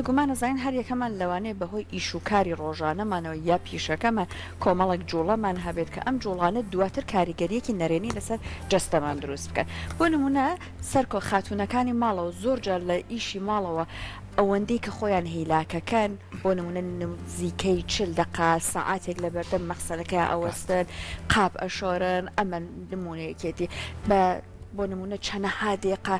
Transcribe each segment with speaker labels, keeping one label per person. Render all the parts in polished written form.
Speaker 1: بێگومان ئەزانین هەر یەکەمان لەوانەیە بەهۆی ئیش و کاری ڕۆژانەمانەوە یا پیشەکەمان کۆمەڵێک جوڵەمان هەبێت کە ئەم جوڵانە دواتر کاریگەریەکی نەرێنی لەسەر جەستەمان دروست بکەن بۆ نمونە سەرکۆ خاتونەکانی ماڵەوە زۆر جار لە ئیشی ماڵەوە ئەوەندەی کە خۆیان هیلاکەکەن بۆ نمونە نزیکەی 40 دەقە سەعاتێک لە بەردەم مەخسەلەکەیا ئەوەستن قاپ ئەشۆرن ئەمە نمونەیەکێتی بە بۆ نموونە چەنەها دێقە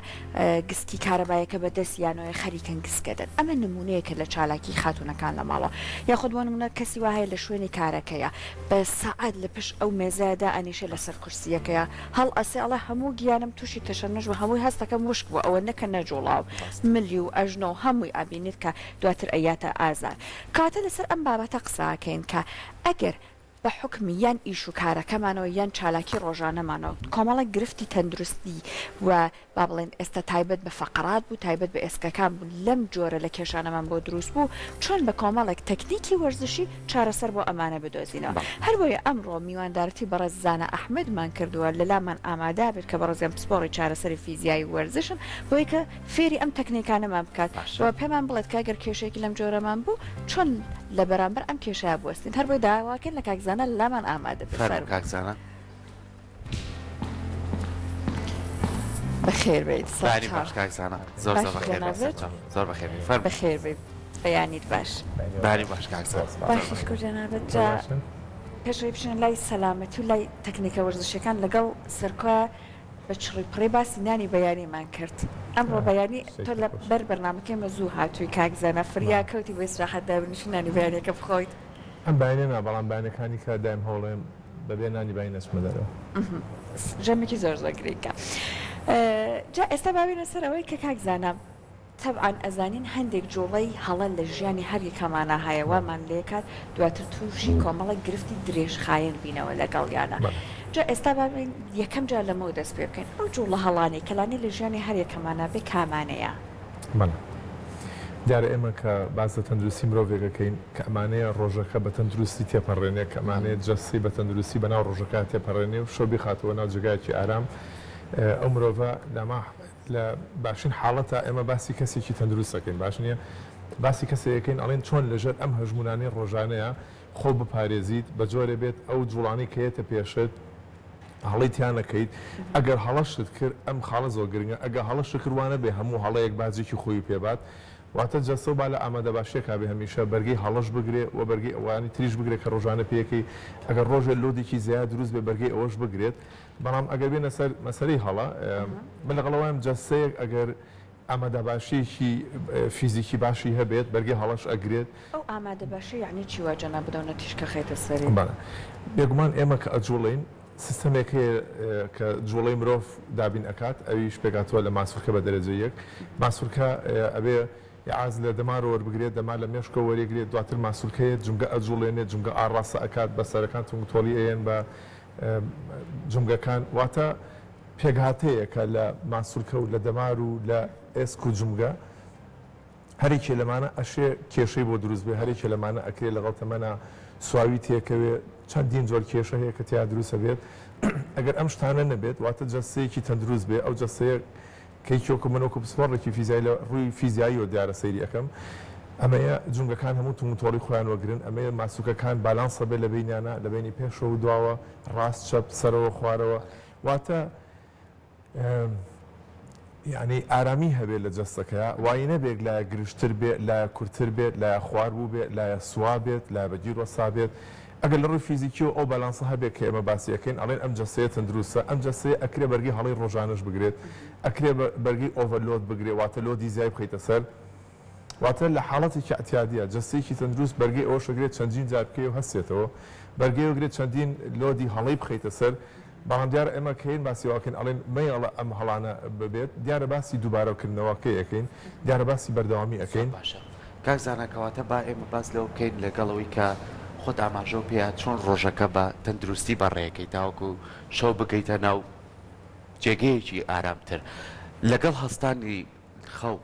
Speaker 1: گسکی کارەبایەکە بە دەستیانەوەیە خەریکن گسکەدەن ئەمە نموونەیەکە لە چالاکی خاتوونەکان لە ماڵەوە یاخود بۆ نموونە کەسی وا هەیە لە شوێنی کارەکەیە بە سەعات لە پشت ئەو مێزەیە دائەنیشێ لەسەر کورسییەکەیە هەڵئەسێ ئەڵێ هەموو گیانم تووشی تەشەنوج بوو هەمووی هەستەکەم وشک بووە ئەوەندە کە نەجووڵاوم ملی و ئەژنۆ و هەمووی ئەبینیت کە دواتر ئەیاتە ئازار کەواتە لەسەر ئەم بابەتە قسە ئەکەین کە ئەگەر بە حوکمی یان ئیش و کارەکەمانەوە یان چالاکی ڕۆژانەمانەوە کۆمەڵێک گرفتی تەندروستی و با بڵێین ئێستا تایبەت بە فەقەرات بوو تایبەت بە ئێسکەکان بوو لەم جۆرە لە کێشانەمان بۆ دروست بوو چۆن بە کۆمەڵێک تەکنیکی وەرزشی چارەسەر بۆ ئەمانە بدۆزینەوە هەربۆیە ئەمڕۆ میواندارەتی بەڕێز زانا ئەحمەدمان کردووە لەلامان ئامادە بێت کە بەڕێزیان پسپۆڕی چارەسەری فیزیایی و وەرزشن بۆیە کە فێری ئەم تەکنیکانەمان بکات
Speaker 2: باشە.
Speaker 1: و پێمان بڵێت کە گەر کێشەیەکی لەم جۆرەمان بوو چۆن لە بەرامبەر ئەم کێشەیە بوەستین هەر بۆیە داواکەین لە کاک زانا لامان ئامادە بێت
Speaker 2: فەرموو
Speaker 1: فەرموو.
Speaker 2: کاک زانا.
Speaker 1: بەخێر بێیت
Speaker 2: بەیانی
Speaker 1: سەرچاو.
Speaker 2: باش کاک زانا زۆر زۆر
Speaker 1: باشی
Speaker 2: بەخێر بێی
Speaker 1: جەنابت؟
Speaker 2: سەرچاو زۆر بەخێر بێی فەرموو.
Speaker 1: بەخێر بێی بەیانیت باش.
Speaker 2: بەیانی باش کاک زانا زۆر
Speaker 1: باشی
Speaker 2: بەخێر
Speaker 1: شکور
Speaker 2: بێی.
Speaker 1: جەنابت
Speaker 3: زۆر
Speaker 1: جا
Speaker 3: باشن.
Speaker 1: پێش ئەوەی بچینە لای سەلامەتی و لای تەکنیکە وەرزشیەکان لەگەڵ سەرکۆ بە چڕی پڕی باسی نانی بەیانیمان کرد ئەمڕۆ بەیانی تۆ لە بەر بەرنامەکەی مە زوو هاتووی کاک زانا فریا کەوتی بۆ ئیسراحەت دابنیشی نانی بەیانیەکە بخۆیت.
Speaker 3: ئەم بەیانیە نا بەڵام بەیانەکانی کە دایم هەوڵێم بەبێ نانی بەیانی نەچمە دەرەوە.
Speaker 1: ژەمێکی زۆر زۆر گرینگە جا ئێستا با بێینە سەر ئەوەی کە کاک زانا تەبعەن ئەزانین هەندێک جوڵەی هەڵە لە ژیانی هەر یەکەمانا هەیە وامان لێکات دواتر توشی کۆمەڵێک گرفتی درێژخایەن بینەوە لەگەڵیانا جا ئێستا با بێین یەکەم جار لەمەوە دەست پێ بکەین ئەو جوڵە هەڵانەی کە لانێ لە ژیانی هەر یەکەمانا بێ کامانەیە؟
Speaker 3: بەڵێ دیارە ئێمە کە باس لە تەندروستی مرۆڤێک ئەکەین کە ئەمانەیە ڕۆژەکە بە تەندروستی تێپەڕێنێ کە ئەمانەیە جەستەی بە تەندروستی بەناو ڕۆژەکە تێپەڕێنێ و شەو بیخاتەوە ناو جێگایەکی ئارام ئەو مرۆڤە لەما لە باشترین حاڵەتا ئێمە باسی کەسێکی تەندروست ئەکەین باش نیە؟ باسی کەسێک ئەکەین ئەڵێن چۆن لەژێر ئەم هەژموونانەی ڕۆژانەیا خۆ بپارێزیت بە جۆرێ بێت ئەو جوڵانەی کە یەتە پێشت هەڵەی تیا نەکەیت ئەگەر هەڵەشت کرد ئەم خاڵە زۆر گرنگە ئەگەر هەڵەشت کرد وا نەبێ هەموو هەڵەیەک باجێکی خۆی پێ بات واتە جەستەو با لە ئامادەباشیەکا بێ هەمیشە بەرگەی هەڵەش بگرێ و بەرگەی ئەوانی تریش بگرێ کە ڕۆژانە پێیەکەی ئەگەر ڕۆژێ load ێکی زیاد دروست بێ بەرگەی ئەوەش بگرێت بەڵام ئەگەر بێنە سەر مەسەلەی هەڵە، من لەگەڵ ئەوەم جەستەیەک ئەگەر ئامادەباشییەکی فیزیکی باشی هەبێت، بەرگەی هەڵەش ئەگرێت.
Speaker 1: ئەو ئامادەباشیە یەعنی چی وا جەنابت ئەو نەتیژکە خەیتە سەری؟
Speaker 3: بەڵێ. بێگومان ئێمە کە ئەجوڵێین، سیستەمێک هەیە کە جوڵەی مرۆڤ دابین ئەکات، ئەویش پێکهاتووە لە ماسولکە بە دەرەجەی یەک. ماسولکە ئەبێ ئیعاز لە دەمارەوە وەربگرێت، دەمار لە مێشکەوە وەریەگرێت، دواتر ماسولکەیە جومگە ئەجوڵێنێت، جومگە ئاڕاستە ئەکات، بەستەرەکان توندوتۆڵی ئەیەن بە جومگەکان، واتە پێکهاتەیەکە لە ماسولکە و لە دەمار و لە ئێسک و جومگە، هەریەکێ لەمانە ئەشێ کێشەی بۆ دروست بێ، هەریەکێ لەمانە ئەکرێ لەگەڵ تەمەنا سواوی تێکەوێ، چەندین جۆر کێشە هەیە کە تیا دروست ئەبێت، ئەگەر ئەم شتانە نەبێت، واتە جەستەیەکی تەندروست بێ، ئەو جەستەیە کەی کیۆکو من وەکو پسپۆڕێکی فیزیایی لە ڕووی فیزیاییەوە دیارە سەیری ئەکەم ئەمەیە جومگەکان هەموو توموتۆڵی خۆیان وەگرن ئەمەیە ماسوکەکان بالانسە بێ لە بەینیانا لە بەینی پێشەوە و دواوە ڕاست چەپ سەرەوە خوارەوە واتە یعنی ئارامی هەبێ لە جەستەکەیا وای نەبێت لایە گرژتر بێ لایە کورتتر بێت لایە خوار بوو بێت لایە سوا بێت لایە بە گیر وەستا بێت ئەگەر لە ڕووی فیزیکیەوە ئەو بالانسە هەبێت کە ئێمە باسی ئەکەین ئەڵێن ئەم جەستەیە تەندروستە، ئەم جەستەیە ئەکرێ بەرگەی هەڵەی ڕۆژانەش بگرێت، ئەکرێ بەرگەی overload بگرێت واتە load ی زیای بخەیتە سەر، واتە لە حاڵەتێکی ئیعتیادیە جەستەیەکی تەندروست بەرگەی ئەوەش ئەگرێت چەندین جار بکەی و هەستێتەوە، بەرگەی ئەگرێت چەندین load ی هەڵەی بخەیتە سەر، بەڵام دیارە ئێمە کە یەین باسی ئەوە ئەکەین ئەڵێین مەیەڵە ئەم هەڵانە ببێت، دیارە باسی دووبارەکردنەوەکەی ئەکەین، دیارە باسی بەردەوامی
Speaker 2: زۆر
Speaker 3: ئەکەین.
Speaker 2: باشە کاک زانا کەواتە با ئێمە باس لەوە بکەین لەگەڵ ئەوەی کە خۆت ئاماژەو پێیا چۆن ڕۆژەکە بە تەندروستی بەڕێکەی تاوەکو شەو بگەیتە ناو جێگەیەکی ئارامتر لەگەڵ هەستانی خەو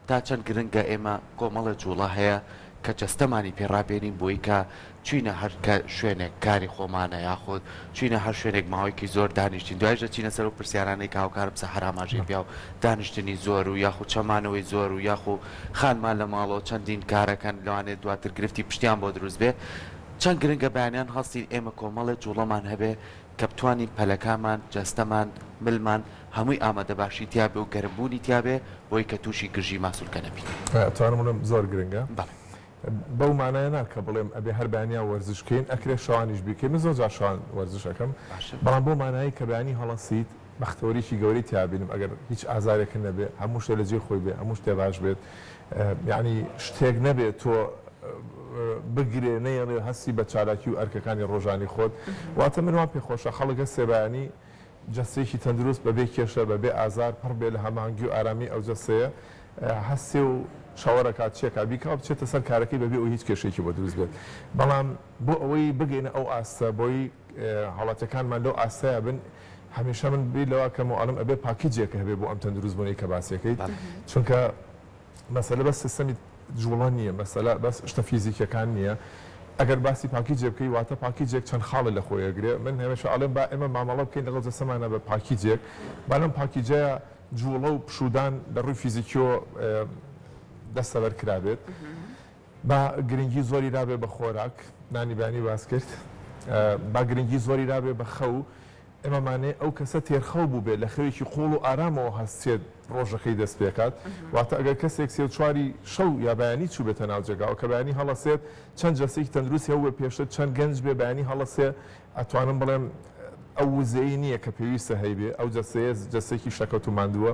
Speaker 2: تا چەند گرنگە ئێمە کۆمەڵێ جوڵە هەیە. کە جەستەمانی پێ ڕابێنین بۆی کە چوینە هەر کە شوێنێک کاری خۆمانە یاخود چوینە هەر شوێنێک ماوەیەکی زۆر دانیشتین دوایش دەچینە سەر ئەو پرسیارانەی کە هاوکارم سەحەر ئاماژەی پیا و دانیشتنی زۆر و یاخود چەمانەوەی زۆر و یاخو خانمان لە ماڵەوە چەندین کارەکەن لەوانەیە دواتر گرفتی پشتیان بۆ دروست بێ چەند گرنگە بەیانیان هەستین ئێمە کۆمەڵێ جوڵەمان هەبێ کە بتوانین پەلەکانمان جەستەمان ملمان هەمووی ئامادەباشی تیابێ و گەرم بوونی تیابێ بۆی کە تووشی گرژی ماسولکە نەبین.
Speaker 3: ئەتوانم بڵێم زۆر گرنگە.
Speaker 2: بەڵێ.
Speaker 3: بەو مانایە نا کە بڵێم ئەبێ هەر بەیانیان وەرزش کەین، ئەکرێ شەوانیش بیکەین، من زۆر جار شەوان وەرزش ئەکەم،
Speaker 2: باشە.
Speaker 3: بەڵام بەو مانایەی کە بەیانی هەڵەسیت بەختەوەریی گەورەی تیا بینم ئەگەر هیچ ئازارێکت نەبێ، هەموو شتێ لە جێی خۆی بێ، هەموو شتێ باش بێت، یەعنی شتێک نەبێ تۆ بگرێ نەیەڵێ هەستی بە چالاکی و ئەرکەکانی ڕۆژانی خۆت، واتە من وام پێ خۆشە خەڵک هەستێ بەیانی جەستەیەکی تەندروست بەبێ کێشە، بەبێ ئازار، پڕ بێ لە هەماهەنگی و ئارامی ئەو جەستەیە هەستێ و shower ەکات چێکا بیکا و بچێتە سەر کارەکەی بەبێ ئەوەی هیچ کێشەیەکی بۆ دروست بێت. بەڵام بۆ ئەوەی بگەینە ئەو ئاستە، بۆی هاوڵاتیەکانمان لەو ئاستەیا بن، هەمیشە من بیر لەوە ئەکەم و ئەڵێم ئەبێ package ێک هەبێ بۆ ئەم تەندروست بوونەی کە باسی ئەکەیت، چونکە مەسەلە بەس سیستەمی جوڵە نییە، مەسەلە بەس شتە فیزیکیەکان نییە، ئەگەر باسی package ێک بکەی واتە package ێک چەند خاڵێ لە خۆی ئەگرێ، من هەمیشە ئەڵێم با ئێمە مامەڵە بکەین لەگەڵ جەستەمانا بە package ێک، با لەم package ەیا جوڵە و پشوودان لە ڕووی فیزیکیەوە دەستەبەر کرابێت، با گرنگی زۆری دابێ بە خۆراک، نانی بەیانی باس کرد، با گرنگی زۆری دابێ بە خەو، ئێمەمانەیە ئەو کەسە تێرخەو بووبێت لە خەوێکی قوڵ و ئارامەوە هەستێت ڕۆژەکەی دەست پێکات واتە ئەگەر کەسێک سێ و چواری شەو یا بەیانی چووبێتە ناو جێگاوە کە بەیانی هەڵەسێت چەند جەستەیەکی تەندروستی هەبووبێ پێشتر چەند گەنج بێ بەیانی هەڵەسێ ئەتوانم بڵێم ئەو وزەی نییە کە پێویستە هەیبێ ئەو جەستەیە جەستەیەکی شەکەت و ماندووە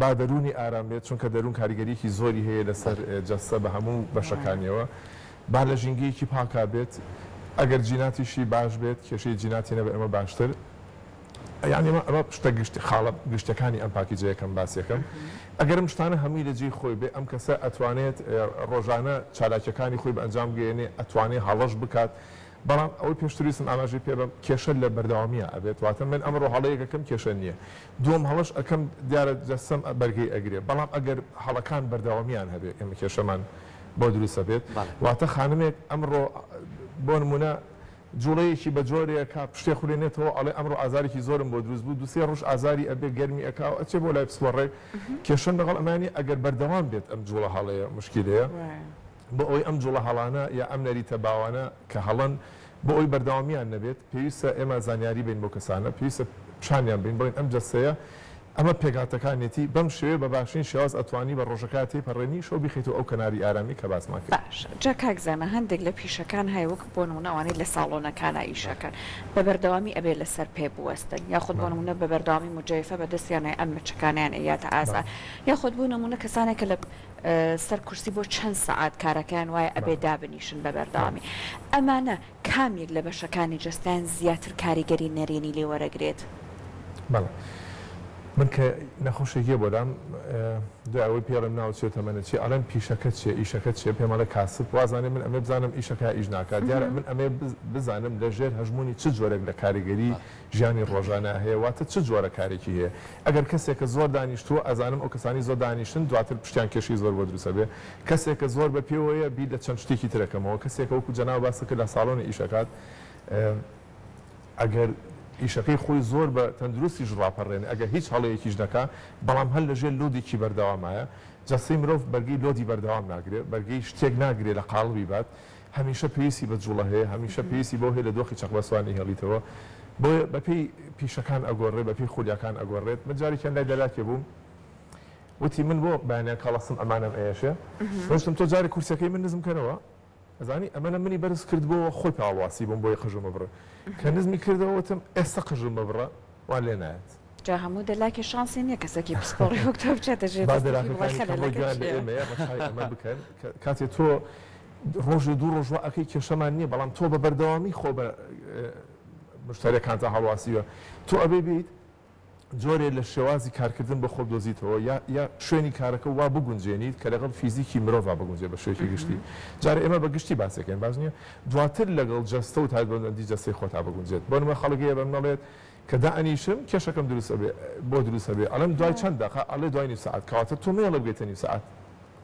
Speaker 3: با دەروونی ئارام بێت چونکە دەروون کاریگەریەکی زۆری هەیە لەسەر جەستە بە هەموو بەشەکانیەوە با لە ژینگەیەکی پاکا بێت ئەگەر جیناتیشی باش بێت کێشەی جیناتی نەبێت ئەمە باشتر یانی ئەمە ئەمە شتە گشت خاڵە گشتەکانی ئەم package ە یەکەم باس یەکەم ئەگەر ئەم شتانە هەمووی لە جێی خۆی بێ ئەم کەسە ئەتوانێت ڕۆژانە چالاکیەکانی خۆی بە ئەنجام بگەیەنێ ئەتوانێ هەڵەش بکات بەڵام ئەوەی پێشتر ویستم ئاماژەی پێ بەم کێشە لە بەردەوامییا ئەبێت واتە من ئەمڕۆ هەڵەیەک ئەکەم کێشە نییە دووەم هەڵەش ئەکەم دیارە جەستەم بەرگەی ئەگرێ بەڵام ئەگەر هەڵەکان بەردەوامیان هەبێ ئێمە کێشەمان بۆ دروست ئەبێت واتە خانمێک ئەمڕۆ بۆ نمونە جوڵەیەکی بە جۆرێ ئەکا پشتێ خولێنێتەوە ئەڵێ ئەمڕۆ ئازارێکی زۆرم بۆ دروست بوو دوسێ ڕۆژ ئازاری ئەبێ گەرمی ئەکا و ئەچێ بۆ لای پسپۆڕێک کێشەم لەگەڵ ئەمە نیە ئەگەر بەردەوام بێت ئەم جوڵە هەڵەیە موشکیلەیە بۆ ئەوەی ئەم جوڵە هەڵانە یا ئەم نەریتە باوانە کە هەڵەن بۆ ئەوەی بەردەوامیان نەبێت پێویستە ئێمە زانیاری بەین بەو کەسانە پێویستە پیشانیان بەین بڵێین ئەم جەستەیە ئەمە پێکهاتەکانیەتی بەم شێوەیە بە باشترین شێواز ئەتوانی بە ڕۆژەکە تێپەڕێنی شەو بیخەیتەوە ئەو کەناری ئارامی کە باسمان کرد.
Speaker 1: باشە جا کاک زانا هەندێک لە پیشەکان هەیە وەک بۆ نمونە ئەوانەی لە ساڵۆنەکانا ئیشەکەن بە بەردەوامی ئەبێ لەسەر پێ بوەستن یاخود بۆ نمونە بە بەردەوامی مجەیفە بە دەستیان هەیە ئەم مچەکانیان ئەیاتە ئازار یاخود بۆ نمونە کەسانێک کە لە سەر کورسی بۆ چەند سەعات کارەکەیان وایە ئەبێ دابنیشن بە بەردەوامی ئەمانە کام یەک لە بەشەکانی جەستەیان زیاتر کاریگەری نەرێنی لێ وەرەگرێت؟
Speaker 3: بەڵێ من کە نەخۆشێک یە بۆلام دوای ئەوەی پێی ئەڵێم ناوت چیە تەمەنت چیە ئەڵێم پیشەکەت چیە ئیشەکەت چیە پێم ئەڵێ کاسب وازانێ من ئەمێ بزانم ئیشەکە ئیش ناکات دیارە من ئەمێ بزانم لە ژێر هەژموونی چ جۆرێک لە کاریگەری ژیانی ڕۆژانە هەیە واتە چ جۆرە کارێکی هەیە ئەگەر کەسێکە زۆر دانیشتووە ئەزانم ئەو کەسانی زۆر دانیشتن دواتر پشتیان کێشەی زۆر بۆ دروست ئەبێ کەسێکە زۆر بە پێوەیە بیر لە چەند شتێکی تر ئەکەمەوە کەسێکە وەکو جەناب باست کرد لە ساڵۆنێ ئیش ئەکات ئەگەر ئیشەکەی خۆی زۆر بە تەندروستیش ڕاپەڕێنێ ئەگەر هیچ هەڵەیەکیش نەکا بەڵام هەر لەژێر load ێکی بەردەوامایە جەستەی مرۆڤ بەرگەی load ی بەردەوام ناگرێ بەرگەی شتێک ناگرێ لە قاڵبی بات هەمیشە پێویستی بە جوڵە هەیە، هەمیشە پێویستی بەوە هەیە لە دۆخی چەقبەستوان نەیهێڵیتەوە، بۆیە بەپێی پیشەکان ئەگۆڕێ، بەپێی خولیاکان ئەگۆڕێت، من جارێکیان لای دەلاکێ بووم، وتی من بۆ بەیانیان کەڵەسم ئەمانەم ئەیەشێ، من وتم تۆ جارێ کورسیەکەی من نزم کەرەوە، ئەزانی ئەمەنە منی بەرز کردبۆوە خۆی پاڵواسی بووم بۆیە قژم ببڕێ، کە نزمی کردەوە وتم ئێستا قژم ببڕە وا لێ نایەت.
Speaker 1: جا هەموو دەلاکێ شانسی نیە کەسێکی پسپۆڕی وەک تۆ بچێتە ژێر
Speaker 3: با
Speaker 1: دەستی
Speaker 3: دەلاکەکانی
Speaker 1: بڵێ
Speaker 3: کەم بۆ
Speaker 1: خەلەلەکە
Speaker 3: گوێیان لە
Speaker 1: چیە.
Speaker 3: ئێمەیە ڕەچاوی ئەمە بکەن کە کاتێ تۆ ڕۆژێ دوو ڕۆژ وا ئەکەی کێشەمان نیە بەڵام تۆ بە بەردەوامی خۆ بە مشتەریەکانتا هەڵواسیوە تۆ ئەبێ بیت جۆرێ لە شێوازی کارکردن بۆ خۆ بدۆزیتەوە یا یا شوێنی کارەکە وا بگونجێنیت کە لەگەڵ فیزیکی مرۆڤا بگونجێ بە شێوەیەکی گشتی جارێ ئێمە بە گشتی باسێکەین باش نیە دواتر لەگەڵ جەستە و تایبەتمەندی جەستەی خۆتا بگونجێت بۆ نمونە خەڵک هەیە بە من ئەڵێت کە دائەنیشم کێشەکەم دروست ئەبێ بۆ دروست ئەبێ ئەڵێم دوای چەند دەقە ئەڵێ دوای نیو سەعات کەواتە تۆ مەیەڵێ بگەیتە نیو سەعات.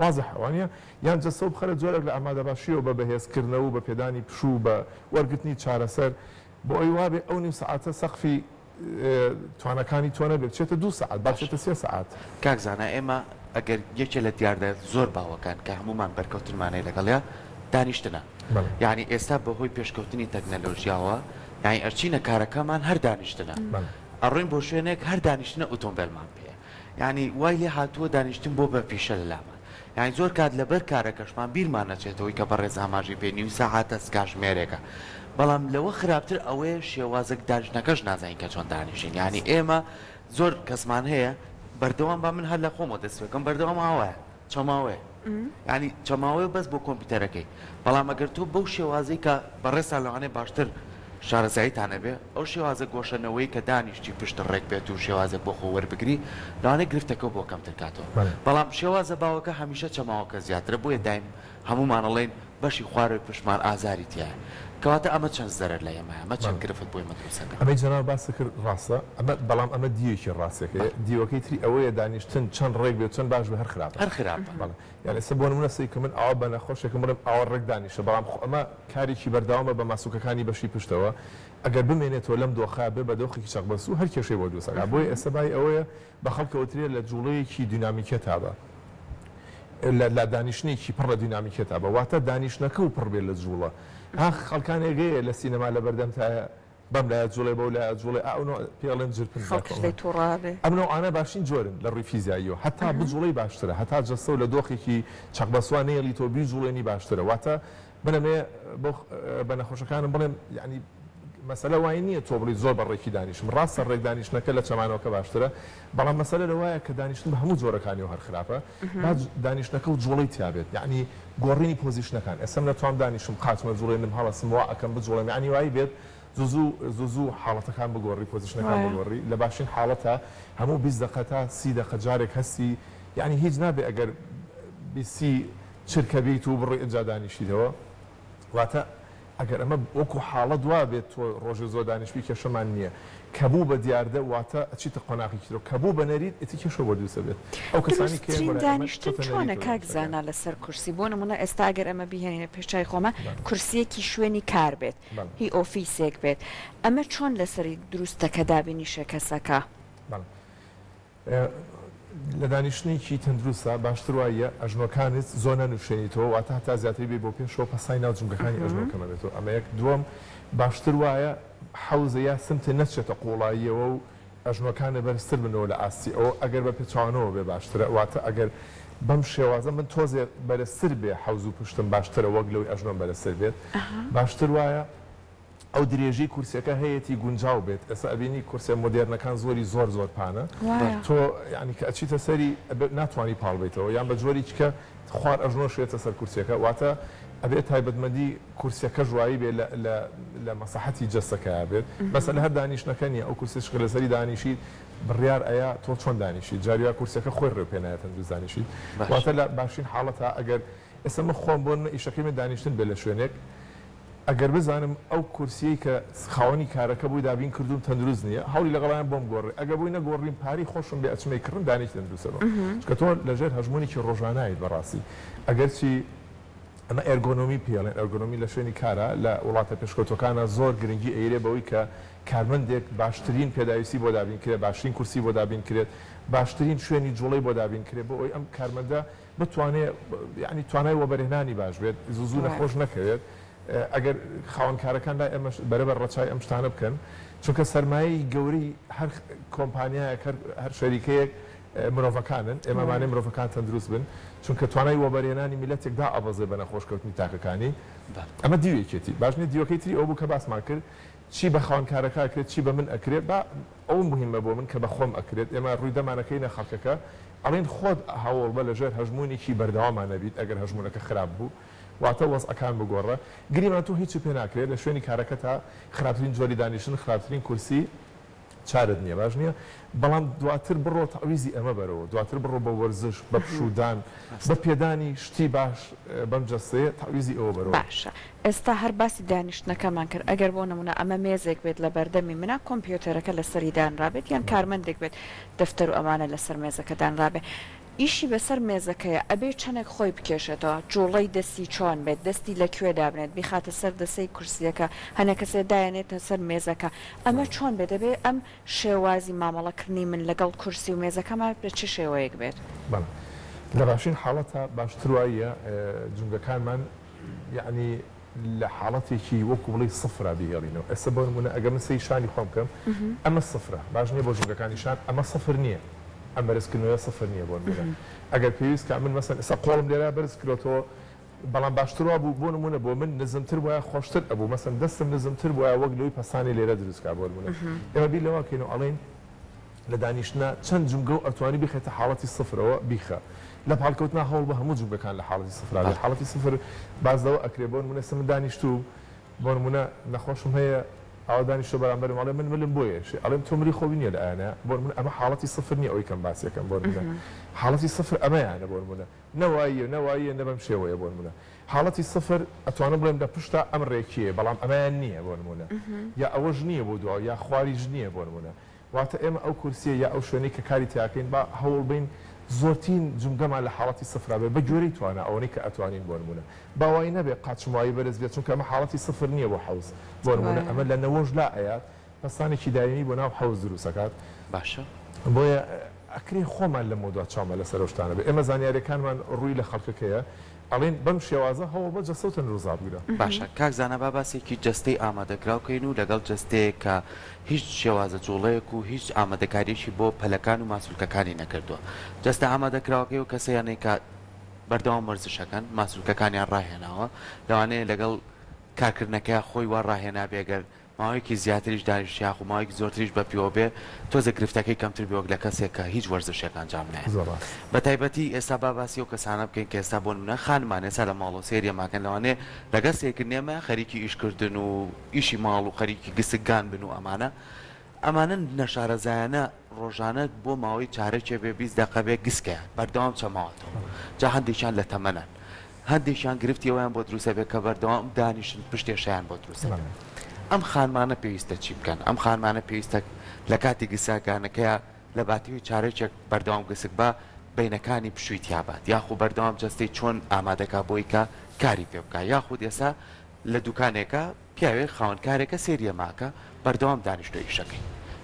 Speaker 3: وازحە وانیە؟ یان جەستەو بخەرە جۆرێک لە ئامادەباشیەوە بە بەهێزکردنەوە و بە پێدانی پشوو و بە وەرگرتنی چارەسەر بۆ ئەوی وابێ ئەو نیو سەعاتە سەقفی تواناکانی تۆ نەبێ بچێتە دوو سەعات با
Speaker 2: باشە
Speaker 3: بچێتە سێ سەعات.
Speaker 2: کاک زانا ئێمە ئەگەر یەکێ لە دیاردە زۆر باوەکان کە هەموومان بەرکەوتنمان هەیە لەگەڵیا دانیشتنە
Speaker 3: بەڵێ.
Speaker 2: یانی ئێستا بەهۆی پێشکەوتنی تەکنەلۆژیاوە یانی ئەچینە کارەکەمان هەر دانیشتنە
Speaker 3: بەڵێ.
Speaker 2: ئەڕۆین بۆ شوێنێک هەر دانیشتنە ئوتۆمبێلمان پێیە یانی وای لێ هاتووە دانیشتن بۆ بە پیشە لە لامان یانی زۆر کات لەبەر کارەکەشمان بیرمان نەچێتەوەی کە بەڕێز ئاماژەی پێ نیو سەعاتە کاژمێرێکە بەڵام لەوە خراپتر ئەوەیە شێوازە دانیشتنەکەش نازانین کە چۆن دانیشین یانی ئێمە زۆر کەسمان هەیە بەردەوام با من هەر لە خۆمەوە دەست پێ بکەم بەردەوام ئاوایە چەماوەیە یانی چەماوەیە بەس بۆ کۆمپیوتەرەکەی بەڵام ئەگەر تۆ بەو شێوازەی کە بەڕێزتان لەوانەیە باشتر شارەزاییتان هەبێ ئەو شێوازە گۆشەنەوەی کە دانیشتی پشت ڕێک بێت و شێوازێک بۆ خۆ وەربگری لەوانەیە گرفتەکە بۆ کەمتر کاتەوە بەڵام شێوازە باوەکە هەمیشە چەماوەکە زیاترە بۆیە دایم هەموومان ئەڵێین بەشی خوارەوەی پشتمان ئازاری تیایە کەواتە ئەمە چەند زەرەر لە ئێمەیە ئەمە چەند گرفت بۆ ئێمە دروست ئەکات.
Speaker 3: ئەمەی جەنابت باست کرد ڕاستە ئەمە بەڵام ئەمە دیوێکی ڕاستەکەیە دیوەکەی تری ئەوەیە دانیشتن چەند ڕێک بێ و چەند باش بێ هەر خراپە.
Speaker 2: هەر خراپە.
Speaker 3: بەڵێ یانی ئێستا بۆ نموونە سەیر کە من ئاوا بە نەخۆشێکم بڵێم ئاوا ڕێک دانیشە بەڵام خۆ ئەمە کارێکی بەردەوامە بە ماسولکەکانی بەشی پشتەوە ئەگەر بمێنێتەوە لەم دۆخە بێ بە دۆخێکی چەقبەستوو هەر کێشەی بۆ دروست ئەکات بۆیە ئێستا بای ئەوەیە بە خەڵک ئەوترێ لە جوڵەیەکی دینامیکیەتا بە لە لە دانیشتنێکی پڕ لە دینامیکیەتا بە واتە دانیشتنەکە و پڕ بێ لە جوڵە ها خەڵکانێک هەیە لە سینەما لە بەردەمتایە بەم لایە جوڵێ بەو لایە جوڵێ ئا ئەو نەوع پێی ئەڵێن جرپن
Speaker 1: خەڵکش لێی توڕە ئەبێ.
Speaker 3: ئەم نەوعانە باشترین جۆرن لە ڕووی فیزیاییەوە هەتا بجوڵێی باشترە هەتا جەستەو لە دۆخێکی چەقبەستوا نەیەڵیتەوە بیجوڵێنی باشترە واتە من ئەمەوێ بۆ بە نەخۆشەکانم بڵێم یانی مەسەلە وای نییە تۆ بڵێی زۆر بە ڕێکی دانیشم ڕاستە ڕێک دانیشتنەکە لە چەمانەوەکە باشترە بەڵام مەسەلە لەوایە کە دانیشتن بە هەموو جۆرەکانیەوە هەر خراپە با دانیشتنەکە و جوڵەی تیا بێت یانی گۆڕینی position ەکان ئێستا من ئەتوام دانیشم قاچمە جوڵێنم هەڵەسم وا ئەکەم بجوڵێم یانی وای بێت زوو زوو زوو زوو حاڵەتەکان بگۆڕی position ەکان بگۆڕی لە باشترین حاڵەتا هەموو 20 دەقە تا 30 دەقە جارێک هەستی یانی هیچ نابێ ئەگەر 20 سی چرکە بیت و بڕۆی ئنجا دانیشیتەوە واتە ئەگەر ئەمە وەکو حاڵەت وابێت تۆ ڕۆژێ زۆر دانیشبی کێشەمان نییە کە بوو بە دیاردە واتە ئەچیتە قۆناغێکی ترەوە کە بوو بە نەریت ئیتر کێشە بۆ دروست ئەبێت ئەو کەسانەی کە یەن
Speaker 1: دروستترین
Speaker 3: بۆ لای ئەمە
Speaker 1: دانیشتن
Speaker 3: چۆتە
Speaker 1: چۆنە
Speaker 3: نەریتەوە
Speaker 1: کاک
Speaker 3: دروست ئەکەن.
Speaker 1: زانا لەسەر کورسی بۆ نمونە ئێستا ئەگەر ئەمە بیهێنینە پێش چاوی خۆمان
Speaker 3: بەڵێ.
Speaker 1: کورسیەکی شوێنی کار بێت
Speaker 3: بەڵێ.
Speaker 1: هی ئۆفیسێک بێت ئەمە چۆن لەسەری دروستە کە دابینیشە کەسەکە؟
Speaker 3: بەڵێ. لە دانیشتنێکی تەندروستدا باشتر وایە ئەژنۆکانت زۆر نەنوشێنیتەوە واتە هەتا زیاتری بێی بۆ پێشەوە پەستانی ناو جومگەکانی ئەژنۆ کەم ئەبێتەوە ئەمە یەک دووەم باشتر وایە حەوزە یا سمتت نەچێتە قوڵاییەوە و ئەژنۆکانت بەرزتر بنەوە لە ئاستی ئەوە ئەگەر بە پێچەوانەوە بێ باشترە واتە ئەگەر بەم شێوازە من تۆزێ بەرزتر بێ حەوز و پشتم باشترە وەک لەوەی ئەژنۆم بەرزتر بێت باشتر وایە ئەو درێژی کورسیەکە هەیەتی گونجاو بێت ئێستا ئەبینی کورسیە مۆدێرنەکان زۆری زۆر زۆر پانە تۆ یانی کە ئەچیتە سەری ناتوانی پاڵ بیتەوە یان بە جۆریک کە خوار ئەژنۆ شێتە سەر کورسیەکە واتە ئەبێ تایبەتمەندی کورسیەکەش وایی بێ لە لە لە مەساحەتی جەستەکەیا بێت مەسەلە هەر دانیشتنەکە نیە ئەو کورسیەش کە لەسەری دانیشیت بڕیار ئەیا تۆ چۆن دانیشیت جاری وا کورسیەکە خۆی ڕێو پێ نایە تەندروست دانیشیت واتە لە باشترین حاڵەتا ئەگەر ئێستا من خۆم بۆ نمونە ئیشەکەی من دانیشتن بێ لە شوێنێک ئەگەر بزانم ئەو کورسیەی کە خاوەنی کارەکە بۆی دابین کردووم تەندروست نیە هەوڵی لەگەڵایان بۆم گۆڕێ ئەگەر بۆی نەگۆڕیم پارەی خۆشم بێ ئەچم ئەیکڕم دانێکی تەندروستە بم چونکە تۆ لەژێر هەژموونێکی ڕۆژانایت بەڕاستی ئەگەرچی ئەمە ergonomy پێی ئەڵێن ergonomy لە شوێنی کارا لە وڵاتە پێشکەوتوەکانا زۆر گرنگی ئەیرێ بەوەی کە کارمەندێک باشترین پێداویستی بۆ دابین کرێت باشترین کورسی بۆ دابین کرێت باشترین شوێنی جوڵەی بۆ دابین کرێت بۆ ئەوەی ئەم کارمەندە بتوانێ یانی توانای وەبەرهێنانی باش بێت، زوو زوو نەخۆش نەکەوێت، ئەگەر خاوەن کارەکان لای ئێمەش بەرەبەر ڕەچاوی ئەم شتانە بکەن، چونکە سەرمایەی گەورەی هەر کۆمپانیایەک هەر هەر شەریکەیەک مرۆڤەکانن، ئێمە ئەمانەی مرۆڤەکان تەندروست بن، چونکە توانای وەبەرهێنانی میللەتێک دائەبەزێ بە نەخۆش کەوتنی تاکەکانی، ئەمە دیوێکیەتی، باش نیە دیوەکەی تری ئەوە بوو کە باسمان کرد، چی بە خاوەن کارەکە ئەکرێت چی بە من ئەکرێت، با ئەوە موهیمە بۆ من کە بە خۆم ئەکرێت، ئێمە ڕووی دەمانەکەینە خەڵکەکە ئەڵێین خۆت هەوڵبە لە ژێر هەژموونێکی بەردەواما نەبیت ئەگەر هەژموونەکە خراپ بوو واتە وەزعەکان بگۆڕە گریمان تۆ هیچت پێ ناکرێت لە شوێنی کارەکەتا خراپترین جۆری دانیشتن خراپترین کورسی چارت نییە باش نییە بەڵام دواتر بڕۆ تەعویزی ئەمە بەرەوە دواتر بڕۆ بە وەرزش بە پشوودان بە پێدانی شتی باش بەم جەستەیە تەعویزی ئەوە بەرەوە.
Speaker 1: باشە ئێستا هەر باسی دانیشتنەکەمان کرد ئەگەر بۆ نمونە ئەمە مێزێک بێت لە بەردەمی منا کۆمپیۆتەرەکە لەسەری دانرابێت یان کارمەندێک بێت دەفتەر و ئەمانە لەسەر مێزەکە دانرابێ. ئیشی بەسەر مێزەکەیە ئەبێ چەنێک خۆی بکێشێتەوە، جوڵەی دەستی چۆن بێت، دەستی لە کوێ دابنێت، بیخاتە سەر دەسەی کورسیەکە، هەنێ کەسێ دایەنێتە سەر مێزەکە، ئەمە چۆن بێت، دەبێ ئەم شێوازی مامەڵەکردنی من لەگەڵ کورسی و مێزەکەما بە چ شێوەیەک بێت؟
Speaker 3: بەڵێ لە باشترین حاڵەتا باشتر واییە جومگەکانمان یەعنی لە حاڵەتێکی وەکو بڵێی سفرا بیهێڵینەوە ئێستا بۆ نمونە ئەگەر من سەیری شانی خۆم بکەم ئەمە سفرە باش نییە بۆ جومگەکانی شان ئەمە سفر نییە ئەم بەرزکردنەوەیە سفر نییە بۆ نمونە ئەگەر پێویست کا من مەسەن ئێستا قۆڵم لێرە بەرز کرۆتەوە بەڵام باشتر وابوو بۆ نمونە بۆ من نزمتر بوایە خۆشتر ئەبوو مەسەن دەستم نزمتر بوایە وەک لەوەی پەستانی لێرە دروست کا بۆ نمونە ئێمە بیر لەوە کەینەوە ئەڵێین لە دانیشتنا چەند جومگە و ئەتوانی بیخەیتە حاڵەتی سفرەوە بیخە لە پاڵکەوتنا هەوڵ بە هەموو جومگەکان لە حاڵەتی سفرا بێت حاڵەتی سفر باس لەوە ئەکرێ بۆ نمونە ئێستا من دانیشتووم بۆ نمونە نەخۆشم هەیە ئاوا دانیشتوە بەرامبەرم ئەڵێ من ملم بۆ ئێشێ ئەڵێم تۆ ملی خۆوی نیە لە ئایانە بۆ نمونە ئەمە حاڵەتی سفر نیە ئەوەی کەم باسی ئەکەم بۆ نمونە حاڵەتی سفر ئەمەیانە بۆ نمونە نە واییە نە واییە نە بەم شێوەیە بۆ نمونە حاڵەتی سفر ئەتوانم بڵێم لە پشتا ئەم ڕێکیەیە بەڵام ئەمەیان نیە بۆ نمونە یا ئەوەش نیە بۆ دواوە یا خواریش نیە بۆ نمونە واتە ئێمە ئەو کورسیە یا ئەو شوێنەی کە کاری تیاکەین با هەوڵ بەین زۆرترین جومگەمان لە حاڵەتی سفرا بێت بە گوێرەی توانا ئەوەنەی کە ئەتوانین بۆ نمونە با وای نەبێ قاچم وایی بەرز بێت چونکە ئەمە حاڵەتی سفر نیە بۆ حەوز بۆ نمونە ئەمە لە نەوەش لا ئەیات پەستانێکی دایمی بۆ ناو حەوز دروست ئەکات.
Speaker 2: باشە.
Speaker 3: بۆیە ئەکرێ خۆمان لەمەودوا چاومان لەسەر ئەو شتانە بێت ئێمە زانیاریەکانمان ڕووی لە خەڵکەکەیە ئەڵێین بەم شێوازە هەوڵ بە جەستە و تەندروست ڕابگرە.
Speaker 2: باشە کاک زانا با باسێکی جەستەی ئامادەکراو کەین و لەگەڵ جەستەیەک کە هیچ شێوازە جوڵەیەک و هیچ ئامادەکاریەکی بۆ پەلەکان و ماسولکەکانی نەکردووە جەستە ئامادەکراوەکەی ئەو کەسەیانەی کە بەردەوام وەرزشەکەن ماسولکەکانیان ڕاهێناوە لەوانەیە لەگەڵ کارکردنەکەیا خۆی وا ڕاهێنابێ گەر ماوەیەکی زیاتریش دانیشت یاخو ماوەیەکی زۆرتریش بە پیوە بێ تۆزێک گرفتەکەی کەمتر بێ وەک لە کەسێک کە هیچ وەرزشێک ئەنجام نایە
Speaker 3: زۆر ڕاست.
Speaker 2: بە تایبەتی ئێستا با باسی ئەو کەسانە بکەین کە ئێستا بۆ نمونە خانمان ئێستا لە ماڵەوە سەیری ئەماکەن لەوانەیە لەگەڵ سەیرکردنی ئێمە خەریکی ئیش کردن و ئیشی ماڵ و خەریکی گسک گان بن و ئەمانە ئەمانە نەشارەزایانە ڕۆژانە بۆ ماوەی چارەکێ بێ 20 دەقە بێ گسکەیان بەردەوام چەماوەتەوە جا هەندێکیان لە تەمەنان هەندێکیان گرفتی ئەوەیان بۆ دروست ئەبێت کە بەردەوام دانیشن پشت ئێشەیان بۆ دروست ئەبێت ئەم خانمانە پێویستە چی بکەن ئەم خانمانە پێویستە لە کاتی گسکگانەکەیا لە باتیوی چارەکێک بەردەوام گسک با بەینەکانی پشووی تیابات یاخو بەردەوام جەستەی چۆن ئامادەکا بۆی کە کاری پێ بکا یاخود ئێستا لە دوکانێکا پیاوێک خاوەن کارێکە سەیری ئەمە ئەکا بەردەوام دانیشتوە ئیشەکەی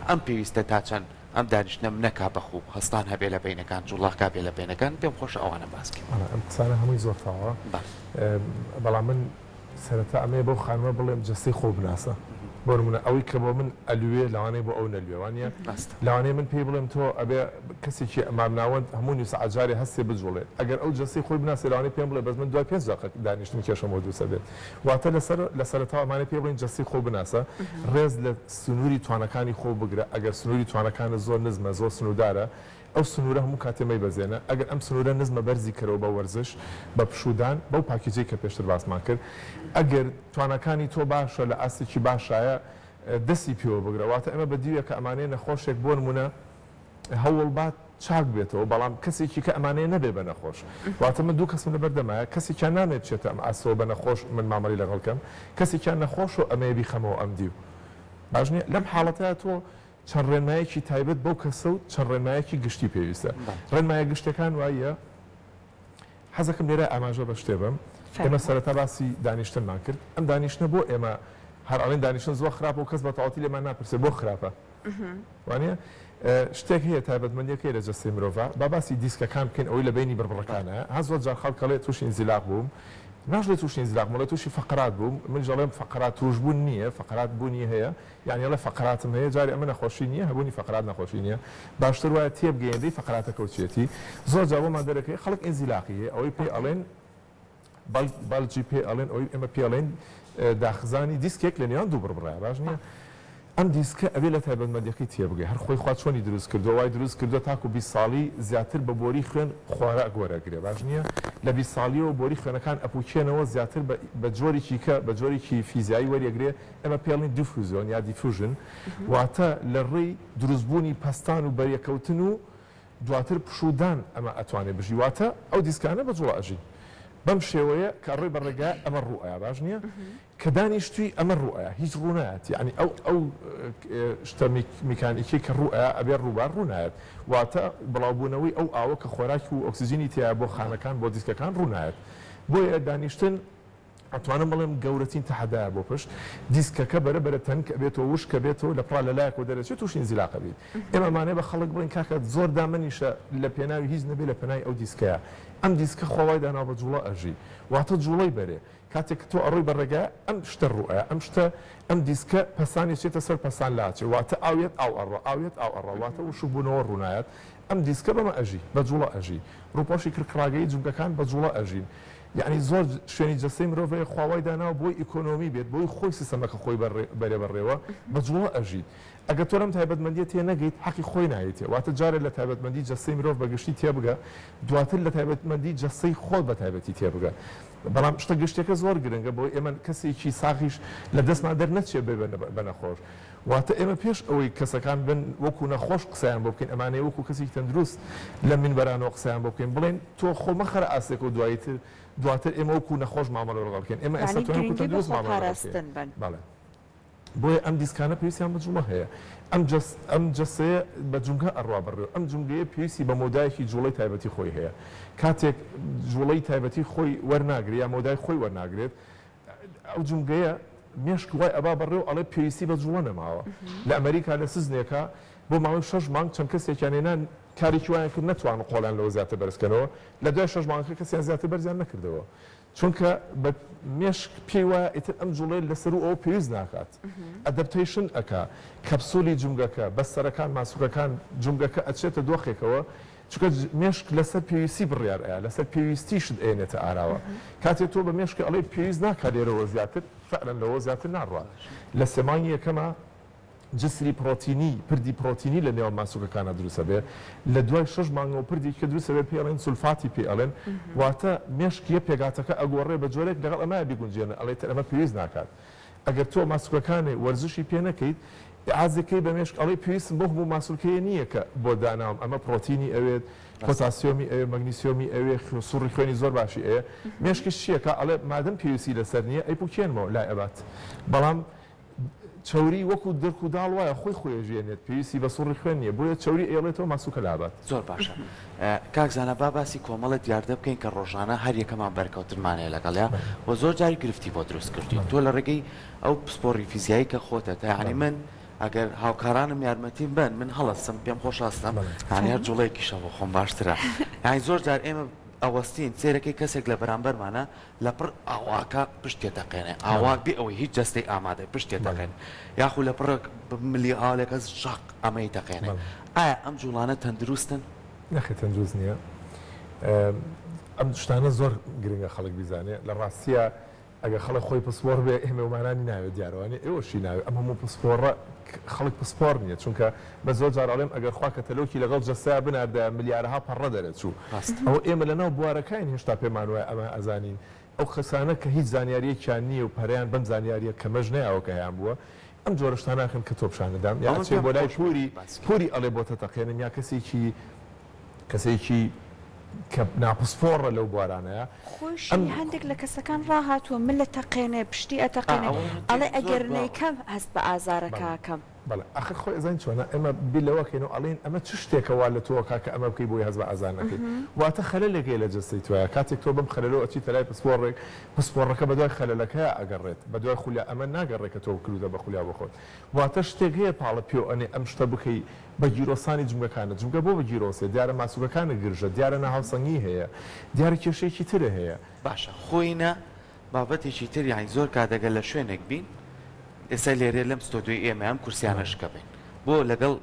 Speaker 2: ئەم پێویستە تا چەند ئەم دانیشتنە نەکا بە خوو هەستان هەبێ لە بەینەکان جوڵەکا بێ لە بەینەکان پێم خۆشە ئەوانە باس کەین.
Speaker 3: بەڵێ ئەم قسانە هەمووی زۆر تەواوە
Speaker 2: بەڵێ.
Speaker 3: بەڵام من سەرەتا ئەمەیە بەو خانمە بڵێم جەستەی خۆو بناسە بۆ نمونە ئەوەی کە بۆ من ئەلوێ لەوانەیە بۆ ئەو نەلوێ وانیە
Speaker 2: ڕاستە.
Speaker 3: لەوانەیە من پێی بڵێم تۆ ئەبێ کەسێکی مامناوەند هەموو نیو سەعات جارێ هەستێ بجوڵێ ئەگەر ئەو جەستەی خۆی بناسێ لەوانەیە پێم بڵێ بەس من دوای پێنج دەقە دانیشتن کێشەم بۆ دروست ئەبێت واتە لەسەر لە سەرەتاوە ئەمانەی پێ بڵێین جەستەی خۆو بناسە ڕێز لە سنووری توانەکانی خۆو بگرە ئەگەر سنووری توانەکانت زۆر نزمە زۆر سنووردارە ئەو سنوورە هەموو کاتێ مەیبەزێنە ئەگەر ئەم سنوورە نزمە بەرزی کەرەوە بە وەرزش بە پشوودان بەو پاکیجەی کە پێشتر باسمان کرد ئەگەر تواناکانی تۆ باشە لە ئاستێکی باشایە دەستی پێوە بگرە واتە ئێمە بە دیوێکە ئەمانەیە نەخۆشێک بۆ نموونە هەوڵ با چاک بێتەوە بەڵام کەسێکی کە ئەمانەیە نەبێ بە نەخۆش واتە من دوو کەسم لەبەر دەمایە کەسێکیان نامەوێ بچێتە ئەم ئاستەوە بە نەخۆش من مامەڵەی لەگەڵ کەم کەسێکیان نەخۆشە و ئەمەیە بیخەمەوە ئەم دیو باش نیە لەم حاڵەتەیا تۆ چەند ڕێنمایەکی تایبەت بەو کەسە و چەند ڕێنمایەکی گشتی پێویستە ڕێنمایە گشتەکان وایە حەزەکەم لێرە ئاماژە بە شتێ بەم ئێمە سەرەتا باسی دانیشتنمان کرد ئەم دانیشتنە بۆ ئێمە هەر ئەڵێن دانیشتن زۆر خراپە و کەس بە تەواوەتی لێمان ناپرسێ بۆ خراپە وانە شتێک هەیە تایبەتمەندیەک هەیە لە جەستەی مرۆڤا با باسی دیسکەکان بکەین ئەوەی لە بەینی بڕبڕەکانە ها زۆر جار خەڵک ئەڵێ تووشی ئینزیلاق بووم ناشڵێ تووشی ئینزیلاق بووم ئەڵێ تووشی فەقەرات بووم منیش ئەڵێم فەقەرات تووشبوون نییە فەقەرات بوونی هەیە یانی ئەڵێ فەقەراتم هەیە جارێ ئەمە نەخۆشی نییە هەبوونی فەقەرات نەخۆشی نییە باشتر وایە تێبگەیەنرێی فەقەراتەکە و چیەتی زۆر جار بۆمان دەرەکەوێ خەڵک ئینزیلاقی هەیە ئەوەی پێی ئەڵێن bulge ی پێ ئەڵێن ئەوەی ئێمە پێ ئەڵێین داخزانی دیسکێک لە نێوان دوو بڕبڕەیە باش نییە ئەم دیسکە ئەبێ لە تایبەتمەندیەکەی تێبگەی هەر خۆی خوا چۆنی دروست کردووە وای دروست کردووە تاکو 20 ساڵی زیاتر بە بۆری خوێن خۆراک وەرەگرێ باش نییە لە 20 ساڵیەوە بۆری خوێنەکان ئەپوکێنەوە زیاتر بە جۆرێکی کە بە جۆرێکی فیزیایی وەریەگرێ ئێمە پێ ئەڵێین دیفوزیۆن یا diffusion واتە لە ڕێی دروستبوونی پەستان و بەریەکەوتن و دواتر پشوودان ئەمە ئەتوانێ بژی واتە ئەو دیسکانە بە جوڵە ئەژین. بەم شێوەیە کە ئەڕۆی بە ڕێگا ئەمە ڕوو ئەیا باش نییە؟ کە دانیشتووی ئەمە ڕوو ئەیا هیچ ڕوو نایەت یەعنی ئەو ئەو شتە میکانیکیەی کە ڕوو ئەیا ئەبێ ڕووبا ڕوو نایەت واتە بڵاوبوونەوەی ئەو ئاوە کە خۆراک و ئۆکسجینی تیایە بۆ خانەکان بۆ دیسکەکان ڕوو نایەت بۆیە دانیشتن ئەتوانم بڵێم گەورەترین تەحەدایە بۆ پشت دیسکەکە بەرە بەرە تەنک ئەبێتەوە وشک ئەبێتەوە لە پڕا لە لایەکەوە دەرەچێت تووشی ئینزیلاق ئەبیت ئێمە ئەمانەوێ بە خەڵک بڵێین کاکە زۆر دامەنیشە لە پێناوی هیچ نەبێ لە پەنای ئەو دیسکەیە ئەم دیسکە خوا وای داناوە بە جوڵە ئەژی واتە جوڵەی بەرێ کاتێک کە تۆ ئەڕۆی بە ڕێگا ئەم شتە ڕووئەیا ئەم شتە ئەم دیسکە پەسانی چێتە سەر پەسان لاچێ واتە ئاو یەت ئاو ئەڕوا ئاو یەت ئاو ئەڕوا واتە وشک بوونەوە ڕوونایەت ئەم دیسکە بەمە ئەژی بە جوڵە ئەژی ڕووپۆشی کڕکڕاگەیی جومگەکان بە جوڵە ئەژین یەعنی زۆر شوێنی جەستەی مرۆڤ هەیە خوا وای داناوە بۆی ئیکۆنۆمی بێت بۆی خۆی سیستەمەکە خۆی بەرێ بەڕێوە بە جوڵە ئەژیت ئەگەر تۆ لەم تایبەتمەندیە تێنەگەیت حەقی خۆی نایەیتێ واتە جارێ لە تایبەتمەندی جەستەی مرۆڤ بە گشتی تێبگە دواتر لە تایبەتمەندی جەستەی خۆت بە تایبەتی تێبگە بەڵام شتە گشتیەکە زۆر گرنگە بۆی ئێمە کەسێکی ساغیش لە دەستمان دەرنەچێ بێ بە نەخۆش واتە ئێمە پێش ئەوەی کەسەکان بن وەکو نەخۆش قسەیان بۆ بکەین ئەمانەیە وەکو کەسێکی تەندروست لە مینبەرانەوە قسەیان بۆ بکەین بڵێین تۆ خۆ مەخەرە ئاستێکەوە دواییتر دواتر ئێمە وەکو نەخۆش مامەڵە لەگەڵ بکەین ئێمە ئێستا
Speaker 1: یانی
Speaker 3: توانین وەکو
Speaker 1: گرنگی بە
Speaker 3: تەندروست مامەڵە لەگەڵ بکەین
Speaker 1: خۆپاراستن بەن.
Speaker 3: بەڵێ. بۆیە ئەم دیسکانە پێویستیان بە جوڵە هەیە. ئەم جەس ئەم جەسەیە بە جومگە ئەڕوا بەڕێوە. ئەم جومگەیە پێویستی بە مەودایەکی جوڵەی تایبەتی خۆی هەیە. کاتێک جوڵەی تایبەتی خۆی وەرناگرێت یا مەودای خۆی وەرناگرێت، ئەو جومگەیە مێشک وای ئەبا بەڕێوە ئەڵێ پێویستی بە جوڵە نەماوە. لە ئەمەریکا لە سجنێکا بۆ ماوەی شەش مانگ چەند کەسێکیان هێنا کارێکی وایان کرد نەتوانن قۆڵیان لەوە زیاتر بەرز کەنەوە. لە دوای شەش مانگەکە کەسیان زیاتر بەرزیان نەکردەوە. چونکە بە مێشک پێی وایە ئیتر ئەم جوڵەیە لەسەروو ئەوە پێویست ناکات. adaptation ئەکا. کەپسولی جومگەکە، بەستەرەکان، ماسولکەکان، جومگەکە ئەچێتە دۆخێکەوە، چونکە مێشک لەسەر پێویستی بڕیار ئەیا، لەسەر پێویستی شت ئەیەنێتە ئاراوە. کاتێ تۆ بە مێشکت ئەڵێی پێویست ناکا لێرەوە زیاتر، فعلا لەوە زیاتر ناڕوا. لە سێ مانگی یەکەما جسری پڕۆتینی، پردی پڕۆتینی لە نێوان ماسولکەکانا دروست ئەبێ، لە دوای شەش مانگەوە پردێکی کە دروست ئەبێ پێی ئەڵێن سولفاتی پێی ئەڵێن، واتە مێشک یە پێکهاتەکە ئەگۆڕێ بە جۆرێک لەگەڵ ئەمەیا بیگونجێنن ئەڵێ ئیتر ئەمە پێویست ناکات. ئەگەر تۆ ماسولکەکانێ وەرزشی پێ نەکەیت ئیعازێک کەی بە مێشک ئەڵێی پێویستم بەو هەموو ماسولکەیە نییە کە بۆ داناوم ئەمە پڕۆتینی ئەوێت، پۆتاسیۆمی ئەوێ، مەگنیسیۆمی ئەوێ، سوڕی خوێنی زۆر باشی ئەوێ، مێشکیش چی ئەکا ئەڵێ مادەم پێویستی لەسەر نییە ئەیپوکێنمەوە لای ئەبات. بەڵام چەوری وەکو دڕک و داڵ وایە خۆی خۆی ئەژیەنێت پێویستی بە سوڕی خوێن نیە بۆیە چەوری ئەیڵێتەوە ماسوکە لابات.
Speaker 2: زۆر باشە کاک زانا با باسی کۆمەڵێ دیاردە بکەین کە ڕۆژانە هەر یەکەمان بەرکەوتنمان هەیە لەگەڵیا و زۆر جاری گرفتی بۆ دروست کردوین تۆ لە ڕێگەی ئەو پسپۆڕی فیزیایی کە خۆتە تا یانی من ئەگەر هاوکارانم یارمەتیم بەن من هەڵەستم پێم خۆشە هەستم یانی هەر جوڵەیەکیشە بۆ خۆم باشترە یانی زۆر جار ئێمە ئەوەستین سەیرەکەی کەسێک لە بەرامبەرمانە لەپڕ ئاواکە پشت تێتەقێنێ ئاوا بێ ئەوەی هیچ جەستەی ئامادەی پشت تێتەقێنێ یاخو لەپڕێک ملی ئاڵێکە شەق ئەمەی تەقێنێ ئایا ئەم جوڵانە تەندروستن؟
Speaker 3: نەخێر تەندروست نییە ئەم شتانە زۆر گرنگە خەڵک بیزانێ لە ڕاستیا ئەگەر خەڵک خۆی پسپۆڕ بێ ئێمەومانانی ناوێت دیارە وانیە ئێوەشی ناوێ ئەم هەموو پسپۆڕە خەڵک پسپۆڕ نییە چونکە بە زۆر جار ئەڵێم ئەگەر خوا کەتەلۆکی لەگەڵ جەستەیا بناردایە ملیارەها پەڕە دەرەچوو. ئەوە ئێمە لەناو بوارەکاین هێشتا پێمان وایە ئەمە ئەزانین. ئەو کەسانە کە هیچ زانیارییەکیان نییە و پەرەیان بەم زانیارییە کەمەش نەیاوە کە هەیان بووە ئەم جۆرە شتانە ئەکەن کە تۆ پیشانت دام یا ئەچێ بۆ لای پوری پوری ئەڵێ بۆتە تەقێنم یا کەسێکی کەسێکی کە ناپسپۆڕە لەو بوارانەیە.
Speaker 1: خۆیشی
Speaker 3: ئەم.
Speaker 1: هەندێک لە کەسەکان ڕاهاتووە ملت تەقێنێ پشتی ئەتەقێنێ ئەڵێ ئەگەر نەیکەم هەست بە ئازارەکە ئەکەم.
Speaker 3: بەڵێ ئاخر خۆی ئەزانی چۆنە ئێمە بیر لەوە ئەکەینەوە ئەڵێین ئەمە چ شتێکە وا لە تۆ ئەکا کە ئەمە بکەی بۆی هەست بە ئازار نەکەی واتە خەلەلێک هەیە لە جەستەی تۆیا کاتێک تۆ بەم خەلەلەوە ئەچیتە لای پسپۆڕێک پسپۆڕەکە بەدوای خەلەلەکەیا ئەگەڕێت بەدوای خولیا ئەمە ناگەڕێ کە تۆ کردوتە بە خولیا بۆ خۆت واتە شتێک هەیە پاڵت پێوە ئەنێ ئەم شتە بکەی بە گیرۆسانی جومگەکانت جومگە بۆ بە گیرۆسێ دیارە ماسولکەکانت گرژە دیارە ناهاوسەنگی هەیە دیارە کێشەیەکی ترە هەیە.
Speaker 2: باشە خۆی نا بابەتێکی تر یانی زۆر کات ئەگەر لە شوێنێک بین ئێستا لێرە لەم ستۆدیۆی ئێمە ئەم کورسیانە شکەبین بۆ لەگەڵ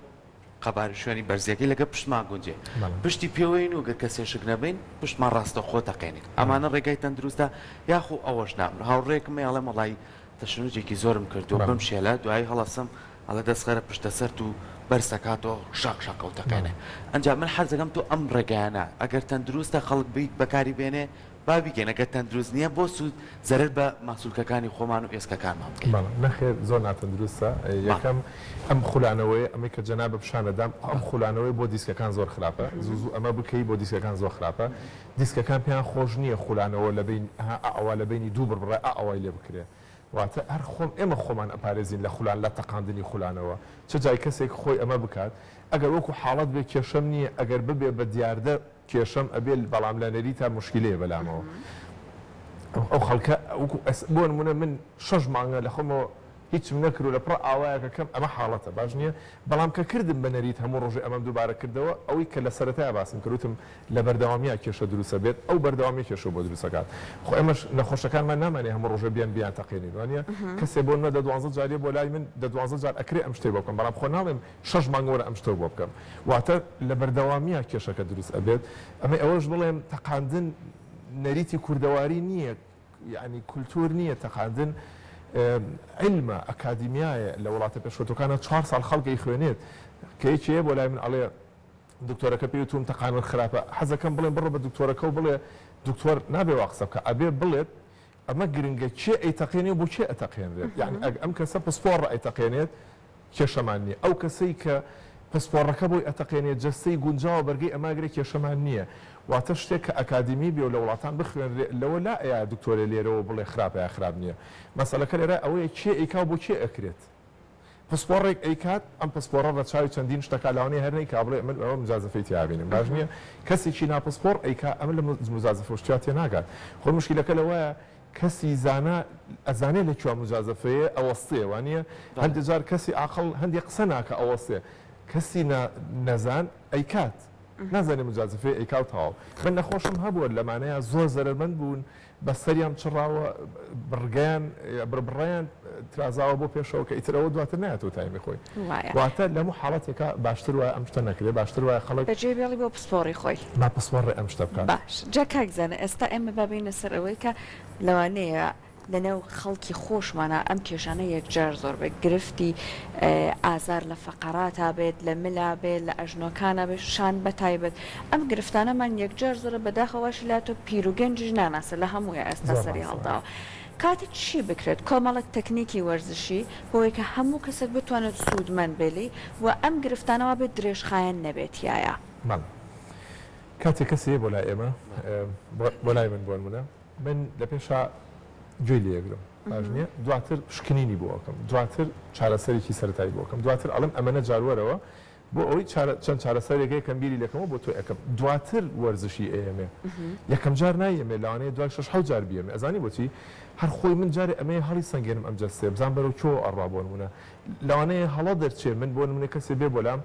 Speaker 2: قەبارە شوێنی بەرزیەکەی لەگە پشتمان گونجێ پشتی پێوەین و گەر کەسێ شک نەبین پشتمان ڕاستەوخۆ تەقێنین ئەمانە ڕێگای تەندروستە یاخو ئەوەش نا هاوڕێکم هەیە ئەڵێم وەڵایی تەشەنوجێکی زۆرم کردووە بەم شێلە دوایی هەڵەسم ئەڵێ دەست خەرە پشتە سەرت و بەرزەکاتەوە شاق شاقە و تەقێنێ ئەنجا من حەزەکەم تۆ ئەم ڕێگایانە ئەگەر تەندروستە خەڵک بیت بەکاری بێنێ. با بیکەین ئەگەر تەندروست نییە بۆ سوود زەرەر بە ماسولکەکانی خۆمان و ئێسکەکانمان بکەین؟
Speaker 3: بەڵێ نەخێر زۆر ناتەندروستە یەکەم ئەم خولانەوەیە ئەمەی کە جەنابت پیشانت دام ئەم خولانەوەیە بۆ دیسکەکان زۆر خراپە زوو زوو ئەمە بکەی بۆ دیسکەکان زۆر خراپە دیسکەکان پێیان خۆش نییە خولانەوە لە بەین ها ئاوا لە بەینی دوو بڕبڕە ئاوای لێ بکرێ واتە هەر خۆم ئێمە خۆمان ئەپارێزین لە خولان لە تەقاندنی خولانەوە چ جای کەسێک خۆی ئەمە بکات ئەگەر وەکو حاڵەت بێ کێشەم نییە ئەگەر ببێ بە دیاردە کێشەم ئەبێ بەڵام لە نەریتا موشکیلەیە بەلامەوە ئەو خەڵکە وەکو بۆ نمونە من شەش مانگە لە خۆمەوە هیچم نەکرد و لە پڕ ئاوایەکە کەم ئەمە حاڵەتە باش نییە بەڵام کە کردم بە نەریت هەموو ڕۆژێ ئەمەم دووبارە کردەوە ئەوەی کە لە سەرەتای باسم کرد وتم لە بەردەوامییا کێشە دروست ئەبێت ئەو بەردەوامیە کێشە بۆ دروست ئەکات خۆ ئێمەش نەخۆشەکانمان نامانێ هەموو ڕۆژێ بێن بیان تەقێنین وانیە کەسێ بۆ نمونە دە دوانزە جاریە بۆ لای من دە دوانزە جار ئەکرێ ئەم شتەی بۆ بکەم بەڵام خۆ ناڵێم شەش مانگ وەرە ئەم شتەو بۆ بکەم واتە لە بەردەوامیا کێشەکە دروست ئەبێت ئەمەی ئەوەش بڵێم تەقاندن نەریتی کوردەواری نییە یانی کولتور نییە تەقاندن عیلمە ئەکادیمیایە لە وڵاتە پێشکەوتوەکانا چوار ساڵ خەڵک ئەیخوێنێت کە یەکێ بۆ لای من ئەڵێ دکتۆرەکە پێی وتوم تەقاندن خراپە حەزەکەم بڵێم بڕۆ بە دکتۆرەکەو بڵێ دکتۆر نابێ وا قسە بکا ئەبێ بڵێت ئەمە گرنگە کێ ئەیتەقێنێ و بۆ کێ ئەتەقێنرێت یانی ئەگ ئەم کەسە پسپۆڕە ئەیتەقێنێت کێشەمان نیە ئەو کەسەی کە پسپۆڕەکە بۆی ئەتەقێنێت جەستەی گونجاوە بەرگەی ئەماگرێ کێشەمان نیە واتە شتێک کە ئەکادیمی بێ و لە وڵاتان بخوێنرێ لەوە لا ئەیا دکتۆرێ لێرەوە بڵێ خراپە یا خراپ نیە مەسەلەکە لێرە ئەوەیە کێ ئەیکا و بۆ کێ ئەکرێت. پسپۆڕێک ئەیکات ئەم پسپۆڕە ڕەچاوی چەندین شتەکا لەوانەیە هەر نەیکا بڵێ من ئەوە مجازەفەی تیا بینم باش نییە کەسێکی ناپسپۆڕ ئەیکا ئەمە لە مجازەفە و شتیا تێناگات خۆ مشکیلەکە لەوەیە کەسی زانا ئەزانێ لە کوێ مجازەفەیە ئەوەستێ وانییە هەندێ جار کەسی عاقڵ هەندێ قسە ناکا ئەوەستێ کەسی نەزان ئەیکات نازانێ مجازەفەیە ئەیکا و تەواو من نەخۆشم هەبووە لەمانەیە زۆر زەرەرمەند بوون بە سەریان چڕاوە بڕگەیان بڕبڕەیان ترازاوە بۆ پێشەوە کە ئیتر ئەوە دواتر نایەتەوە تایمی خۆی
Speaker 1: وایە.
Speaker 3: واتە لەموو حاڵەتێکا باشتر وایە ئەم شتە نەکرێ باشتر وایە خەڵک
Speaker 1: بەجێی بێڵی بۆ پسپۆڕی خۆی.
Speaker 3: با پسپۆڕێ ئەم شتە بکات.
Speaker 1: باش جا کاک زانا ئێستا ئێمە با بێینە سەر ئەوەی کە لەوانەیە لەنێو خەڵکی خۆشمانا ئەم کێشانە یەکجار زۆر بێت گرفتی ئازار لە فەقەراتا بێت لە ملا بێت لە ئەژنۆکانا بێت شان بەتایبەت ئەم گرفتانەمان یەکجار زۆرە بەداخەوە واشی لاتۆ پیر و گەنجیش ناناسێت لە هەموویا ئێستا
Speaker 3: زۆر
Speaker 1: سەری
Speaker 3: ڕاستە.
Speaker 1: هەڵداوە کاتێ چی بکرێت کۆمەڵێک تەکنیکی وەرزشی بۆوەی کە هەموو کەسێک بتوانێت سوودمەند بێت لێی و ئەم گرفتانە وا بێت درێژخایەن نەبێت تیایا.
Speaker 3: بەڵێ کاتێ کەسێ یە بۆ لای ئێمە بۆ لای من بۆ نمونە من لە پێشا گوێی لێ ئەگرم باش نییە دواتر پشکنینی بۆ ئەکەم دواتر چارەسەرێکی سەرەتایی بۆ ئەکەم دواتر ئەڵێم ئەمەنە جار وەرەوە بۆ ئەوەی چارە چەند چارەسەرێک هەیە کەم بیری لێکەمەوە بۆ تۆ ئەکەم دواتر وەرزشی ئەیەمێ یەکەم جار نایەمێ لەوانەیە دوای شەش حەوت جار بیەمێ ئەزانی بۆچی هەر خۆی من جارێ ئەمەیە هەڵی سەنگێنم ئەم جەستەیە بزانم بەرەو کوێوە ئەڕوا بۆ نمونە لەوانەیە هەڵە دەرچێ من بۆ نمونە کەسێ بێ بۆلام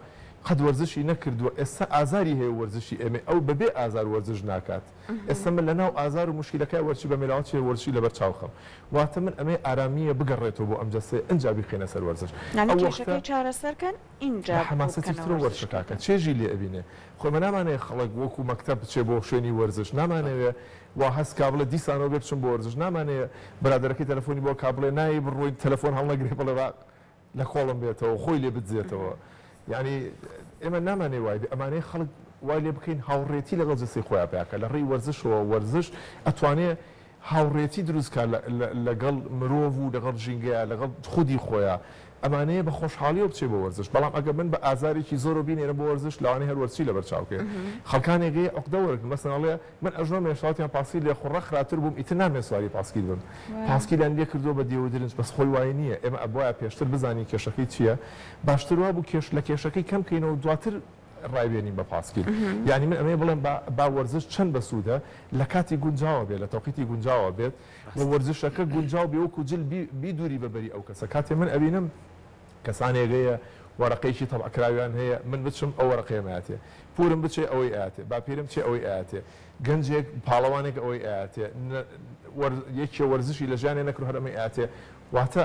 Speaker 3: قەت وەرزشی نەکردووە ئێستا ئازاری هەیە و وەرزشی ئەمێ ئەو بەبێ ئازار وەرزش ناکات ئێستا من لەناو ئازار و موشکیلەکەیا وەرزشی بە مێلاوە چێ وەرزشی لەبەر چاو خەم واتە من ئەمەیە ئارامییە بگەڕێتەوە بۆ ئەم جەستەیە ئنجا بیخەینە سەر وەرزش
Speaker 1: یانی
Speaker 3: ئەو وەختە
Speaker 1: کێشەکەی چارەسەر کەن ئینجا
Speaker 3: بە
Speaker 1: ڕوو
Speaker 3: حەماسەتی
Speaker 1: بکەنە
Speaker 3: ترەوە
Speaker 1: وەرزش
Speaker 3: وەرزش کاکە
Speaker 1: کردن.
Speaker 3: چێژی لێ ئەبینێ خۆ ئێمە نامانەوێ خەڵک وەکو مەکتەب بچێ بۆ شوێنی وەرزش نامانەوێ وا هەست کا بڵێ دیسانەوە بێ بچم بۆ وەرزش نامانەوێ برادەرەکەی تەلەفۆنی بۆ کا بڵێ نایەی بڕۆین تەلەفۆن هەڵنەگرێ بڵێ با لە کۆڵم بێتەوە خۆی لێ بدزێتەوە یانی ئێمە نامانەوێ وای بێ ئەمانەوێ خەڵک وای لێ بکەین هاوڕێتی لەگەڵ جەستەی خۆیا پیا کا لە ڕێی وەرزشەوە وەرزش ئەتوانێ هاوڕێتی دروست کا لەگەڵ مرۆڤ و لەگەڵ ژینگەیا لەگەڵ خودی خۆیا ئەمانەیە بە خۆشحاڵیەوە بچێ بۆ وەرزش بەڵام ئەگەر من بە ئازارێکی زۆرەوە بینێرم بۆ وەرزش لەوانەیە هەر وەرزشی لەبەر چاو بکەوێ خەڵکانێک هەیە عوقدە وەرگرن مەسەلەن ئەڵێ من ئەژنۆم ێشتاوتیان پاسکیل لێ خوڕە خراپتر بووم ئیتر نامەوێ سواری پاسکیل بم پاسکیلیان لێ کردووە بە دێو و درنج بەس خۆی وای نییە ئێمە ئەبوایە پێشتر بزانین کێشەکەی چییە باشتر وابوو کێش لە کێشەکەی کەم کەینەوە دواتر ڕایبێنین بە پاسکیل یانی من ئەمەوێ بڵێم با با وەرزش چەند بەسوودە لە کاتی گونجاوە بێت لە تەوقیتی گونجاوە بێت و وەرزشەکە گونجاو بێ وەکو جل بی بیدووری بە بەری ئەو کەسە کاتێ من ئەبینم کەسانێک هەیە وەرەقەیەکی تەبعکراویان هەیە من بچم ئەو وەرەقەیەم ئەیاتێ پورم بچێ ئەوەی ئەیاتێ باپیرم چێ ئەوەی ئەیاتێ گەنجێک پاڵەوانێک ئەوەی ئەیاتێ یەکێ وەرزشی لە ژیانێ نەکرد هەر ئەمەی ئەیاتێ واتە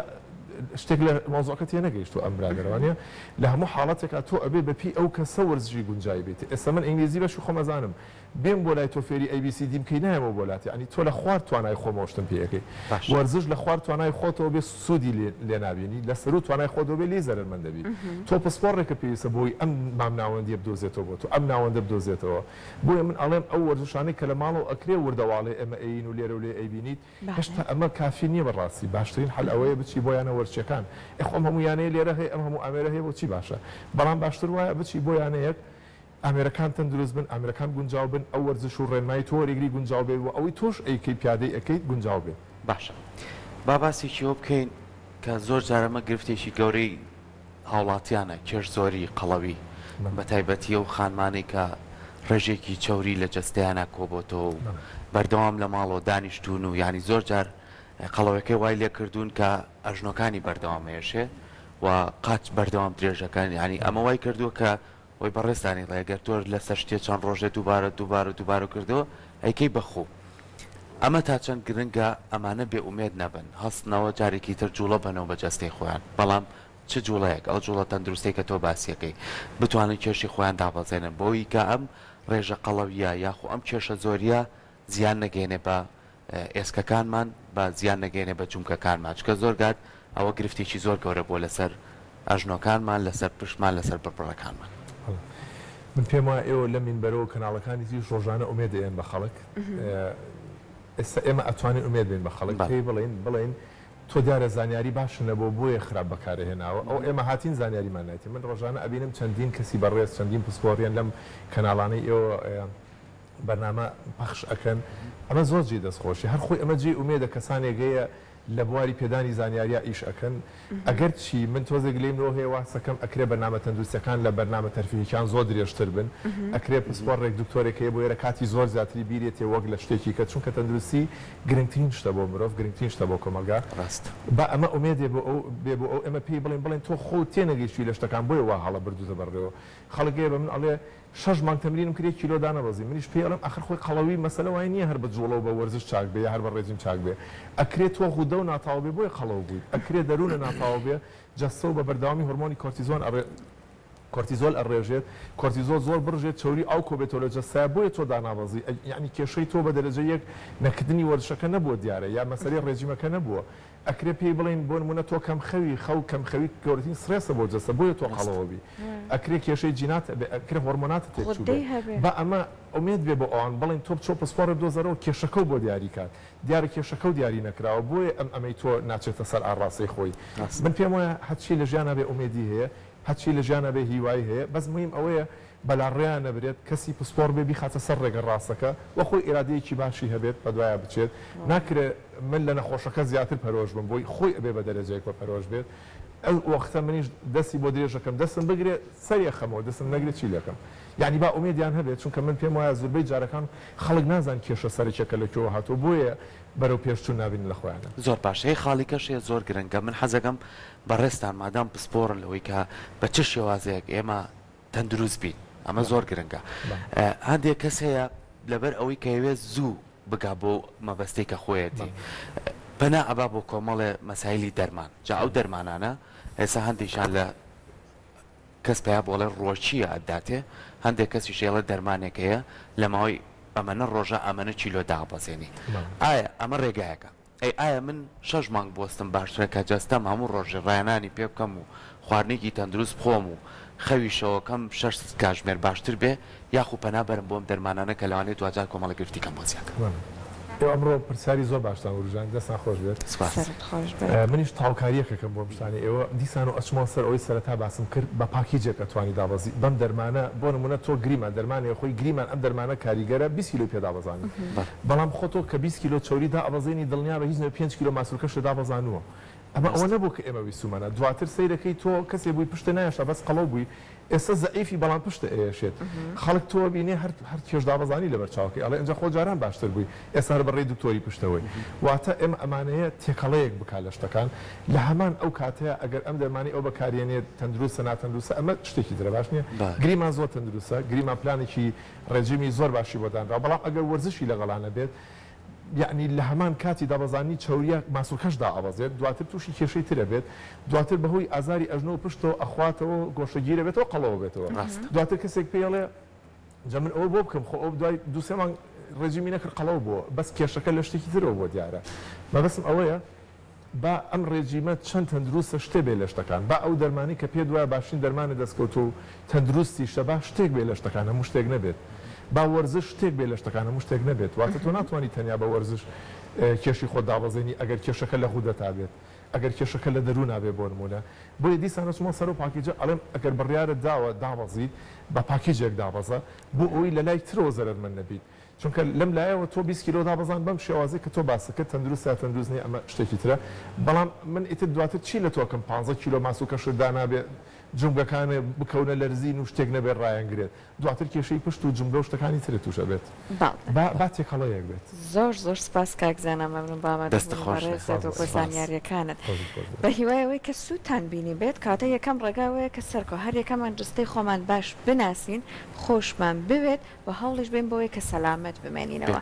Speaker 3: شتێک لە مەوزوعەکە تێنەگەیشتووە ئەم برادەرە وانیە لە هەموو حاڵەتێکا تۆ ئەبێ بە پێی ئەو کەسە وەرزشی گونجاوی بیت ئێستا من ئینگلیزی بەشی خۆم ئەزانم. بێم بۆ لای تۆ فێری ئەی بی سی دی بکەی نایەمەوە بۆ لات یانی تۆ لە خوار توانای خۆمەوە شتم پێ ئەکەی
Speaker 2: باشە.
Speaker 3: وەرزش لە خوار توانای خۆتەوە بێ سوودی لێ لێ نابینی لە سەروو توانای خۆتەوە بێ لێی زەرەرمەند دەبی تۆ پسپۆڕێکە پێویستە بۆی ئەم مامناوەندیە بدۆزێتەوە بۆ تۆ ئەم ناوەندە بدۆزێتەوە بۆیە من ئەڵێم ئەو وەرزشانەی کە لە ماڵەوە ئەکرێ وردەواڵێ ئێمە ئەیین و لێرە و لێ ئەیبینیت هێشتا ئەمە کافی نیە بەڕاستی باشترین حەل ئەوەیە بچی بۆ یانە وەرزشیەکان ئێ خۆ ئەم هەموو یانەیە لێرە هەیە ئەم هەموو ئامێرە هەیە بۆچی باشە بەڵام باشتر وایە بچی بۆ یانەیەک ئامێرەکان تەندروست بن ئامێرەکان گونجاو بن ئەو وەرزش و ڕێنمایی تۆ وەریگری گونجاو بێت وە ئەوەی تۆش ئەیکەی پیادەی ئەکەیت گونجاو بێت.
Speaker 2: باشە با باسێکی ئەوە بکەین کە زۆر جار ئەمە گرفتێکی گەورەی هاوڵاتیانە، کێش زۆری، قەڵەوی، بەتایبەتی ئەو خانمانەی کە ڕێژەیەکی چەوری لە جەستەیانا کۆبۆتەوە و بەردەوام لە ماڵەوە دانیشتوون و یانی زۆر جار قەڵەوەکەی وای لێکردوون کە ئەژنۆکانی بەردەوام ئەیەشێ و قاچ بەردەوام درێژەکەن یانی ئەمە وای کردووە کە وەی بەڕێزتانی ڵێ گەر تۆش لەسەر شتێ چەند ڕۆژێ دووبارە دووبارە دووبارە کردەوە ئەیکەی بە خوو. ئەمە تا چەند گرنگە ئەمانە بێ ئومێد نەبن هەستنەوە جارێکی تر جوڵە بەنەوە بە جەستەی خۆیان بەڵام چ جوڵەیەک ئەو جوڵە تەندروستەی کە تۆ باسیەکەی بتوانن کێشی خۆیان دابەزێنن بۆی کە ئەم ڕێژە قەڵەویە یاخۆ ئەم کێشە زۆریە زیان نەگەیەنێ بە ئێسکەکانمان بە زیان نەگەیەنێ بە جومگەکانمان چونکە زۆر گات ئەوە گرفتێکی زۆر گەورە بووە لەسەر ئەژنۆکانمان لەسەر پشتمان لەسەر بڕبڕەکانمان.
Speaker 3: بەڵێ من پێم وایە ئێوە لەم مینبەرەوە کەناڵەکانی تریش ڕۆژانە ئومێد ئەیەن بە خەڵک ئێستا ئێمە ئەتوانین ئومێد بین بە خەڵک پێی بڵێین بڵێین تۆ دیارە زانیاری باشت نەبووە بۆیە خراپ بەکارت هێناوە ئەو ئێمە هاتین زانیاریمان نایتی من ڕۆژانە ئەبینم چەندین کەسی بەڕێز چەندین پسپۆڕیان لەم کەناڵانەی ئێوە بەرنامە پەخش ئەکەن ئەمە زۆر جێی دەست خۆشی هەر خۆی ئەمە جێی ئومێدە کەسانێک هەیە لە بواری پێدانی زانیاریا ئیش ئەکەن ئەگەر چی من تۆزێک گلەیم لەوە هەیە واسەکەم ئەکرێ بەرنامە تەندروستیەکان لە بەرنامە تەرفیهیکان زۆر درێژتر بن ئەکرێ پسپۆڕێک دکتۆرێک هەیە بۆ ئێرە کاتی زۆر زیاتری بیرێتێ وەک لە شتێکی کە چونکە تەندروستی گرنگترین شتە بۆ مرۆڤ گرنگترین شتە بۆ کۆمەڵگا
Speaker 2: ڕاستە.
Speaker 3: با ئەمە ئومێدێ بۆ ئەو بێ بۆ ئەو ئێمە پێی بڵێین بڵێین تۆ خۆت تێنەگەیشتوی لە شتەکان بۆیە وا هەڵە بردوتە بەڕێوە خەڵک هەیە بە من ئەڵێ شەش مانگ تەمرینم کرد یەک کیلۆ دانەبەزی منیش پێی ئەڵێم ئاخر خۆی قەڵەوی مەسەلە وای نیە هەر بە جوڵە و بە وەرزش چاک بێ یا هەر بە ڕێجیم چاک بێ ئەکرێ تۆ غودە و ناتەواو بێ بۆیە قەڵەو بوویت ئەکرێ دەروونە ناتەواو بێ جەستە و بە بەردەوامی هۆرمۆنی کۆرتیزۆن ئەڕێ کۆرتیزۆل ئەڕێژێت کۆرتیزۆل زۆر بڕژێت چەوری ئاو کۆبێتەوە لە جەستەیا بۆیە تۆ دانابەزی یەعنی کێشەی تۆ بە دەرەجە یەک نەکردنی وەرزشەکە نەبووە دیارە یا مەسەلەی ڕێجیمەکە نەبووە ئەکرێ پێی بڵێین بۆ نموونە تۆ کەم خەوی، خەو کەم خەوی گەورەترین سترێسە بۆ جەستە بۆیە تۆ قەڵەوە بی. ئەکرێ کێشەی جینات هەبێ، ئەکرێ هۆرمۆناتت تێکچووبێ.
Speaker 1: غودەی هەبێ.
Speaker 3: با ئەمە ئومێد بێ بۆ ئەوان بڵێین تۆ بچۆ پسپۆڕێ بدۆزەرەوە کێشەکەو بۆ دیاری کات. دیارە کێشەکەو دیاری نەکراوە بۆیە ئەم ئەمەی تۆ ناچێتە سەر ئاڕاستەی خۆی. من پێم وایە هەرچی لە ژیانا بێ ئومێدی هەیە، هەرچی لە ژیانا بێ هیوای هەیە، بەس موهیم ئەوەیە بەلاڕێیا نەبرێت، کەسی پسپۆڕ بێ بیخاتە سەر ڕێگە ڕاستەکە و خۆی ئیرادەیەکی باشی هەبێت بەدوایا بچێت، ناکرێ من لە نەخۆشەکە زیاتر پەرۆش بم بۆی خۆی ئەبێ بە دەرەجەیەک بە پەرۆش بێت، ئەو وەختە منیش دەستی بۆ درێژ ئەکەم دەستم بگرێ سەری ئەخەمەوە دەستم نەگرێ چی لێکەم؟ یانی با ئومێدیان هەبێت چونکە من پێم وایە زوربەی جارەکان خەڵک نازان کێشە سەرەکیەکە لە کوێوە هاتووە بۆیە بەرەو پێشچوون نابینن لە خۆیانا.
Speaker 2: زۆر باشە یەک خاڵی کەش هەیە زۆر گرنگە من حەزەکەم بەڕێزتان مادام پسپۆڕن لەوەی کە بە چ شێوازێک ئێمە تەندروست بین ئەمە زۆر گرنگە هەندێک کەس هەیە لەبەر ئەوەی کە ئەیەوێت زوو بگا بۆ مەبەستەی کە خۆیەتی پەنا ئەبا بۆ کۆمەڵێ مەسایلی دەرمان جا ئەو دەرمانانە ئێستا هەندێکیان لە کەس پیا بۆڵێ ڕۆکیە ئەداتێ هەندێک کەسیش ئێڵێ دەرمانێک هەیە لە ماوەی ئەمەنە ڕۆژە ئەمەنە کیلۆ دابەزێنی ئایا ئەمە ڕێگایەکە ئەی ئایا من شەش مانگ بوەستم باشترە کە جەستەم هەموو ڕۆژێ ڕاهێنانی پێ بکەم و خواردنێکی تەندروست بخۆم و خەوی شەوەکەم شەش کاژمێر باشتر بێ یاخو پەنا بەرم بۆ ئەم دەرمانانە کە لەوانەیە دواجار کۆمەڵێک گرفتی کەم بۆ زیاد کەن.
Speaker 3: بەڵێ ئێوە ئەمڕۆ پرسیاری زۆر باشتان وروژاند دەستان خۆش بێت.
Speaker 2: سپاس.
Speaker 1: سەرت خۆش بێت.
Speaker 3: منیش تاوکاریەک ئەکەم بۆ ئەم شتانەی ئێوە دیسان و ئەچمەوە سەر ئەوەی سەرەتا باسم کرد بە پاکیجێک ئەتوانی دابەزی بەم دەرمانە بۆ نمونە تۆ گریمان دەرمانێ خۆی گریمان ئەم دەرمانە کاریگەرە 20 کیلۆی پێ دابەزانی بەڵام خۆ تۆ کە 20 کیلۆ چەوری دائەبەزێنی دڵنیابە هیچ نەبێ پێنج کیلۆ ماسولکەشت دابەزانووە ئەمە ئەوە نەبوو کە ئێمە ویستومانە دواتر سەیرەکەی تۆ کەسێ بووی پشتت نایەشا بەس قەڵەو بووی ئێستا زەعیفی بەڵام پشتت ئەیەشێت خەڵک تۆ ئەبینێ هەر هەر کێش دابەزانی لەبەر چاوەکەی ئەڵێ ئینجا خۆ جاران باشتر بووی ئێستا هەر بەڕێی دکتۆری پشتەوەی واتە ئێمە ئەمانەیە تێکەڵەیەک بکا لە شتەکان لە هەمان ئەو کاتەیا ئەگەر ئەم دەرمانەی ئەو بەکاریەنێت تەندروستە ناتەندروستە ئەمە شتێکی ترە باش نیە گریمان زۆر تەندروستە گریمان پلانێکی ڕێجیمی زۆر باشی بۆ دانراوە بەڵام ئەگەر وەرزشی لەگەڵا نەبێت یەعنی لە هەمان کاتی دابەزاندنی چەوریە ماسولکەش دائەبەزێت دواتر توشی کێشەی تر ئەبێت دواتر بەهۆی ئازاری ئەژنۆ و پشتەوە ئەخواتەوە گۆشەگیر ئەبێتەوە قەڵەو ئەبێتەوە دواتر کەسێک پێی ئەڵێ. جا من ئەوە بۆ بکەم خۆ ئەو دوای دوو سێ مانگ ڕێجیمی نەکرد قەڵەو بووە بەس کێشەکە لە شتێکی ترەوە بووە دیارە مەبەستم ئەوەیە با ئەم ڕێجیمە چەند تەندروستە شتێ بێ لە شتەکان با ئەو دەرمانەی کە پێت وایە باشترین دەرمانە دەستکەوتووە و تەندروستیشە با شتێک بێ لە شتەکان هەموو شتێک نەبێت با وەرزش شتێک بێ لە شتەکان هەموو شتێک نەبێت واتە تۆ ناتوانی تەنیا بە وەرزش کێشی خۆت دابەزێنی ئەگەر کێشەکە لە غودەتا بێت ئەگەر کێشەکە لە دەروونا بێ بۆ نموونە بۆیە دیسان ئەچمەوە سەر ئەو package ە ئەڵێم ئەگەر بڕیارت داوە دابەزیت بە package ێک دابەزە بۆ ئەوەی لە لای ترەوە زەرەرمەند نەبیت چونکە لەم لایەوە تۆ 20 کیلۆ دابەزان بەم شێوازەی کە تۆ باست کرد تەندروستە یا تەندروست نیە ئەمە شتێکی ترە بەڵام من ئیتر دواتر چی لە تۆ کەم پانزە کیلۆ ماسولکەشت دانابێ جومگەکانێ بکەونە لەرزین و شتێک نەبێت ڕایانگرێت دواتر کێشەی پشت و جومگە و شتەکانی ترت توش ئەبێت
Speaker 1: بەڵێ.
Speaker 3: با با تێکەڵەیەک بێت.
Speaker 1: زۆر زۆر سپاس کاک زانا مەمنون بۆ ئامادە
Speaker 2: دەستت
Speaker 1: بوونی
Speaker 2: خۆش بێت.
Speaker 1: بەڕێزت و بۆ
Speaker 3: سپاس
Speaker 1: زانیاریەکانت
Speaker 3: خۆشت خۆش
Speaker 1: بە
Speaker 3: بێت.
Speaker 1: هیوای ئەوەی کە سوودتان بینی بێت کەواتە یەکەم ڕێگا ئەوەیە کە سەرکۆ هەر یەکەمان جستەی خۆمان باش بناسین خۆشمان بوێت و هەوڵیش بەین بۆ ئەوەی کە سەلامەت بمێنینەوە.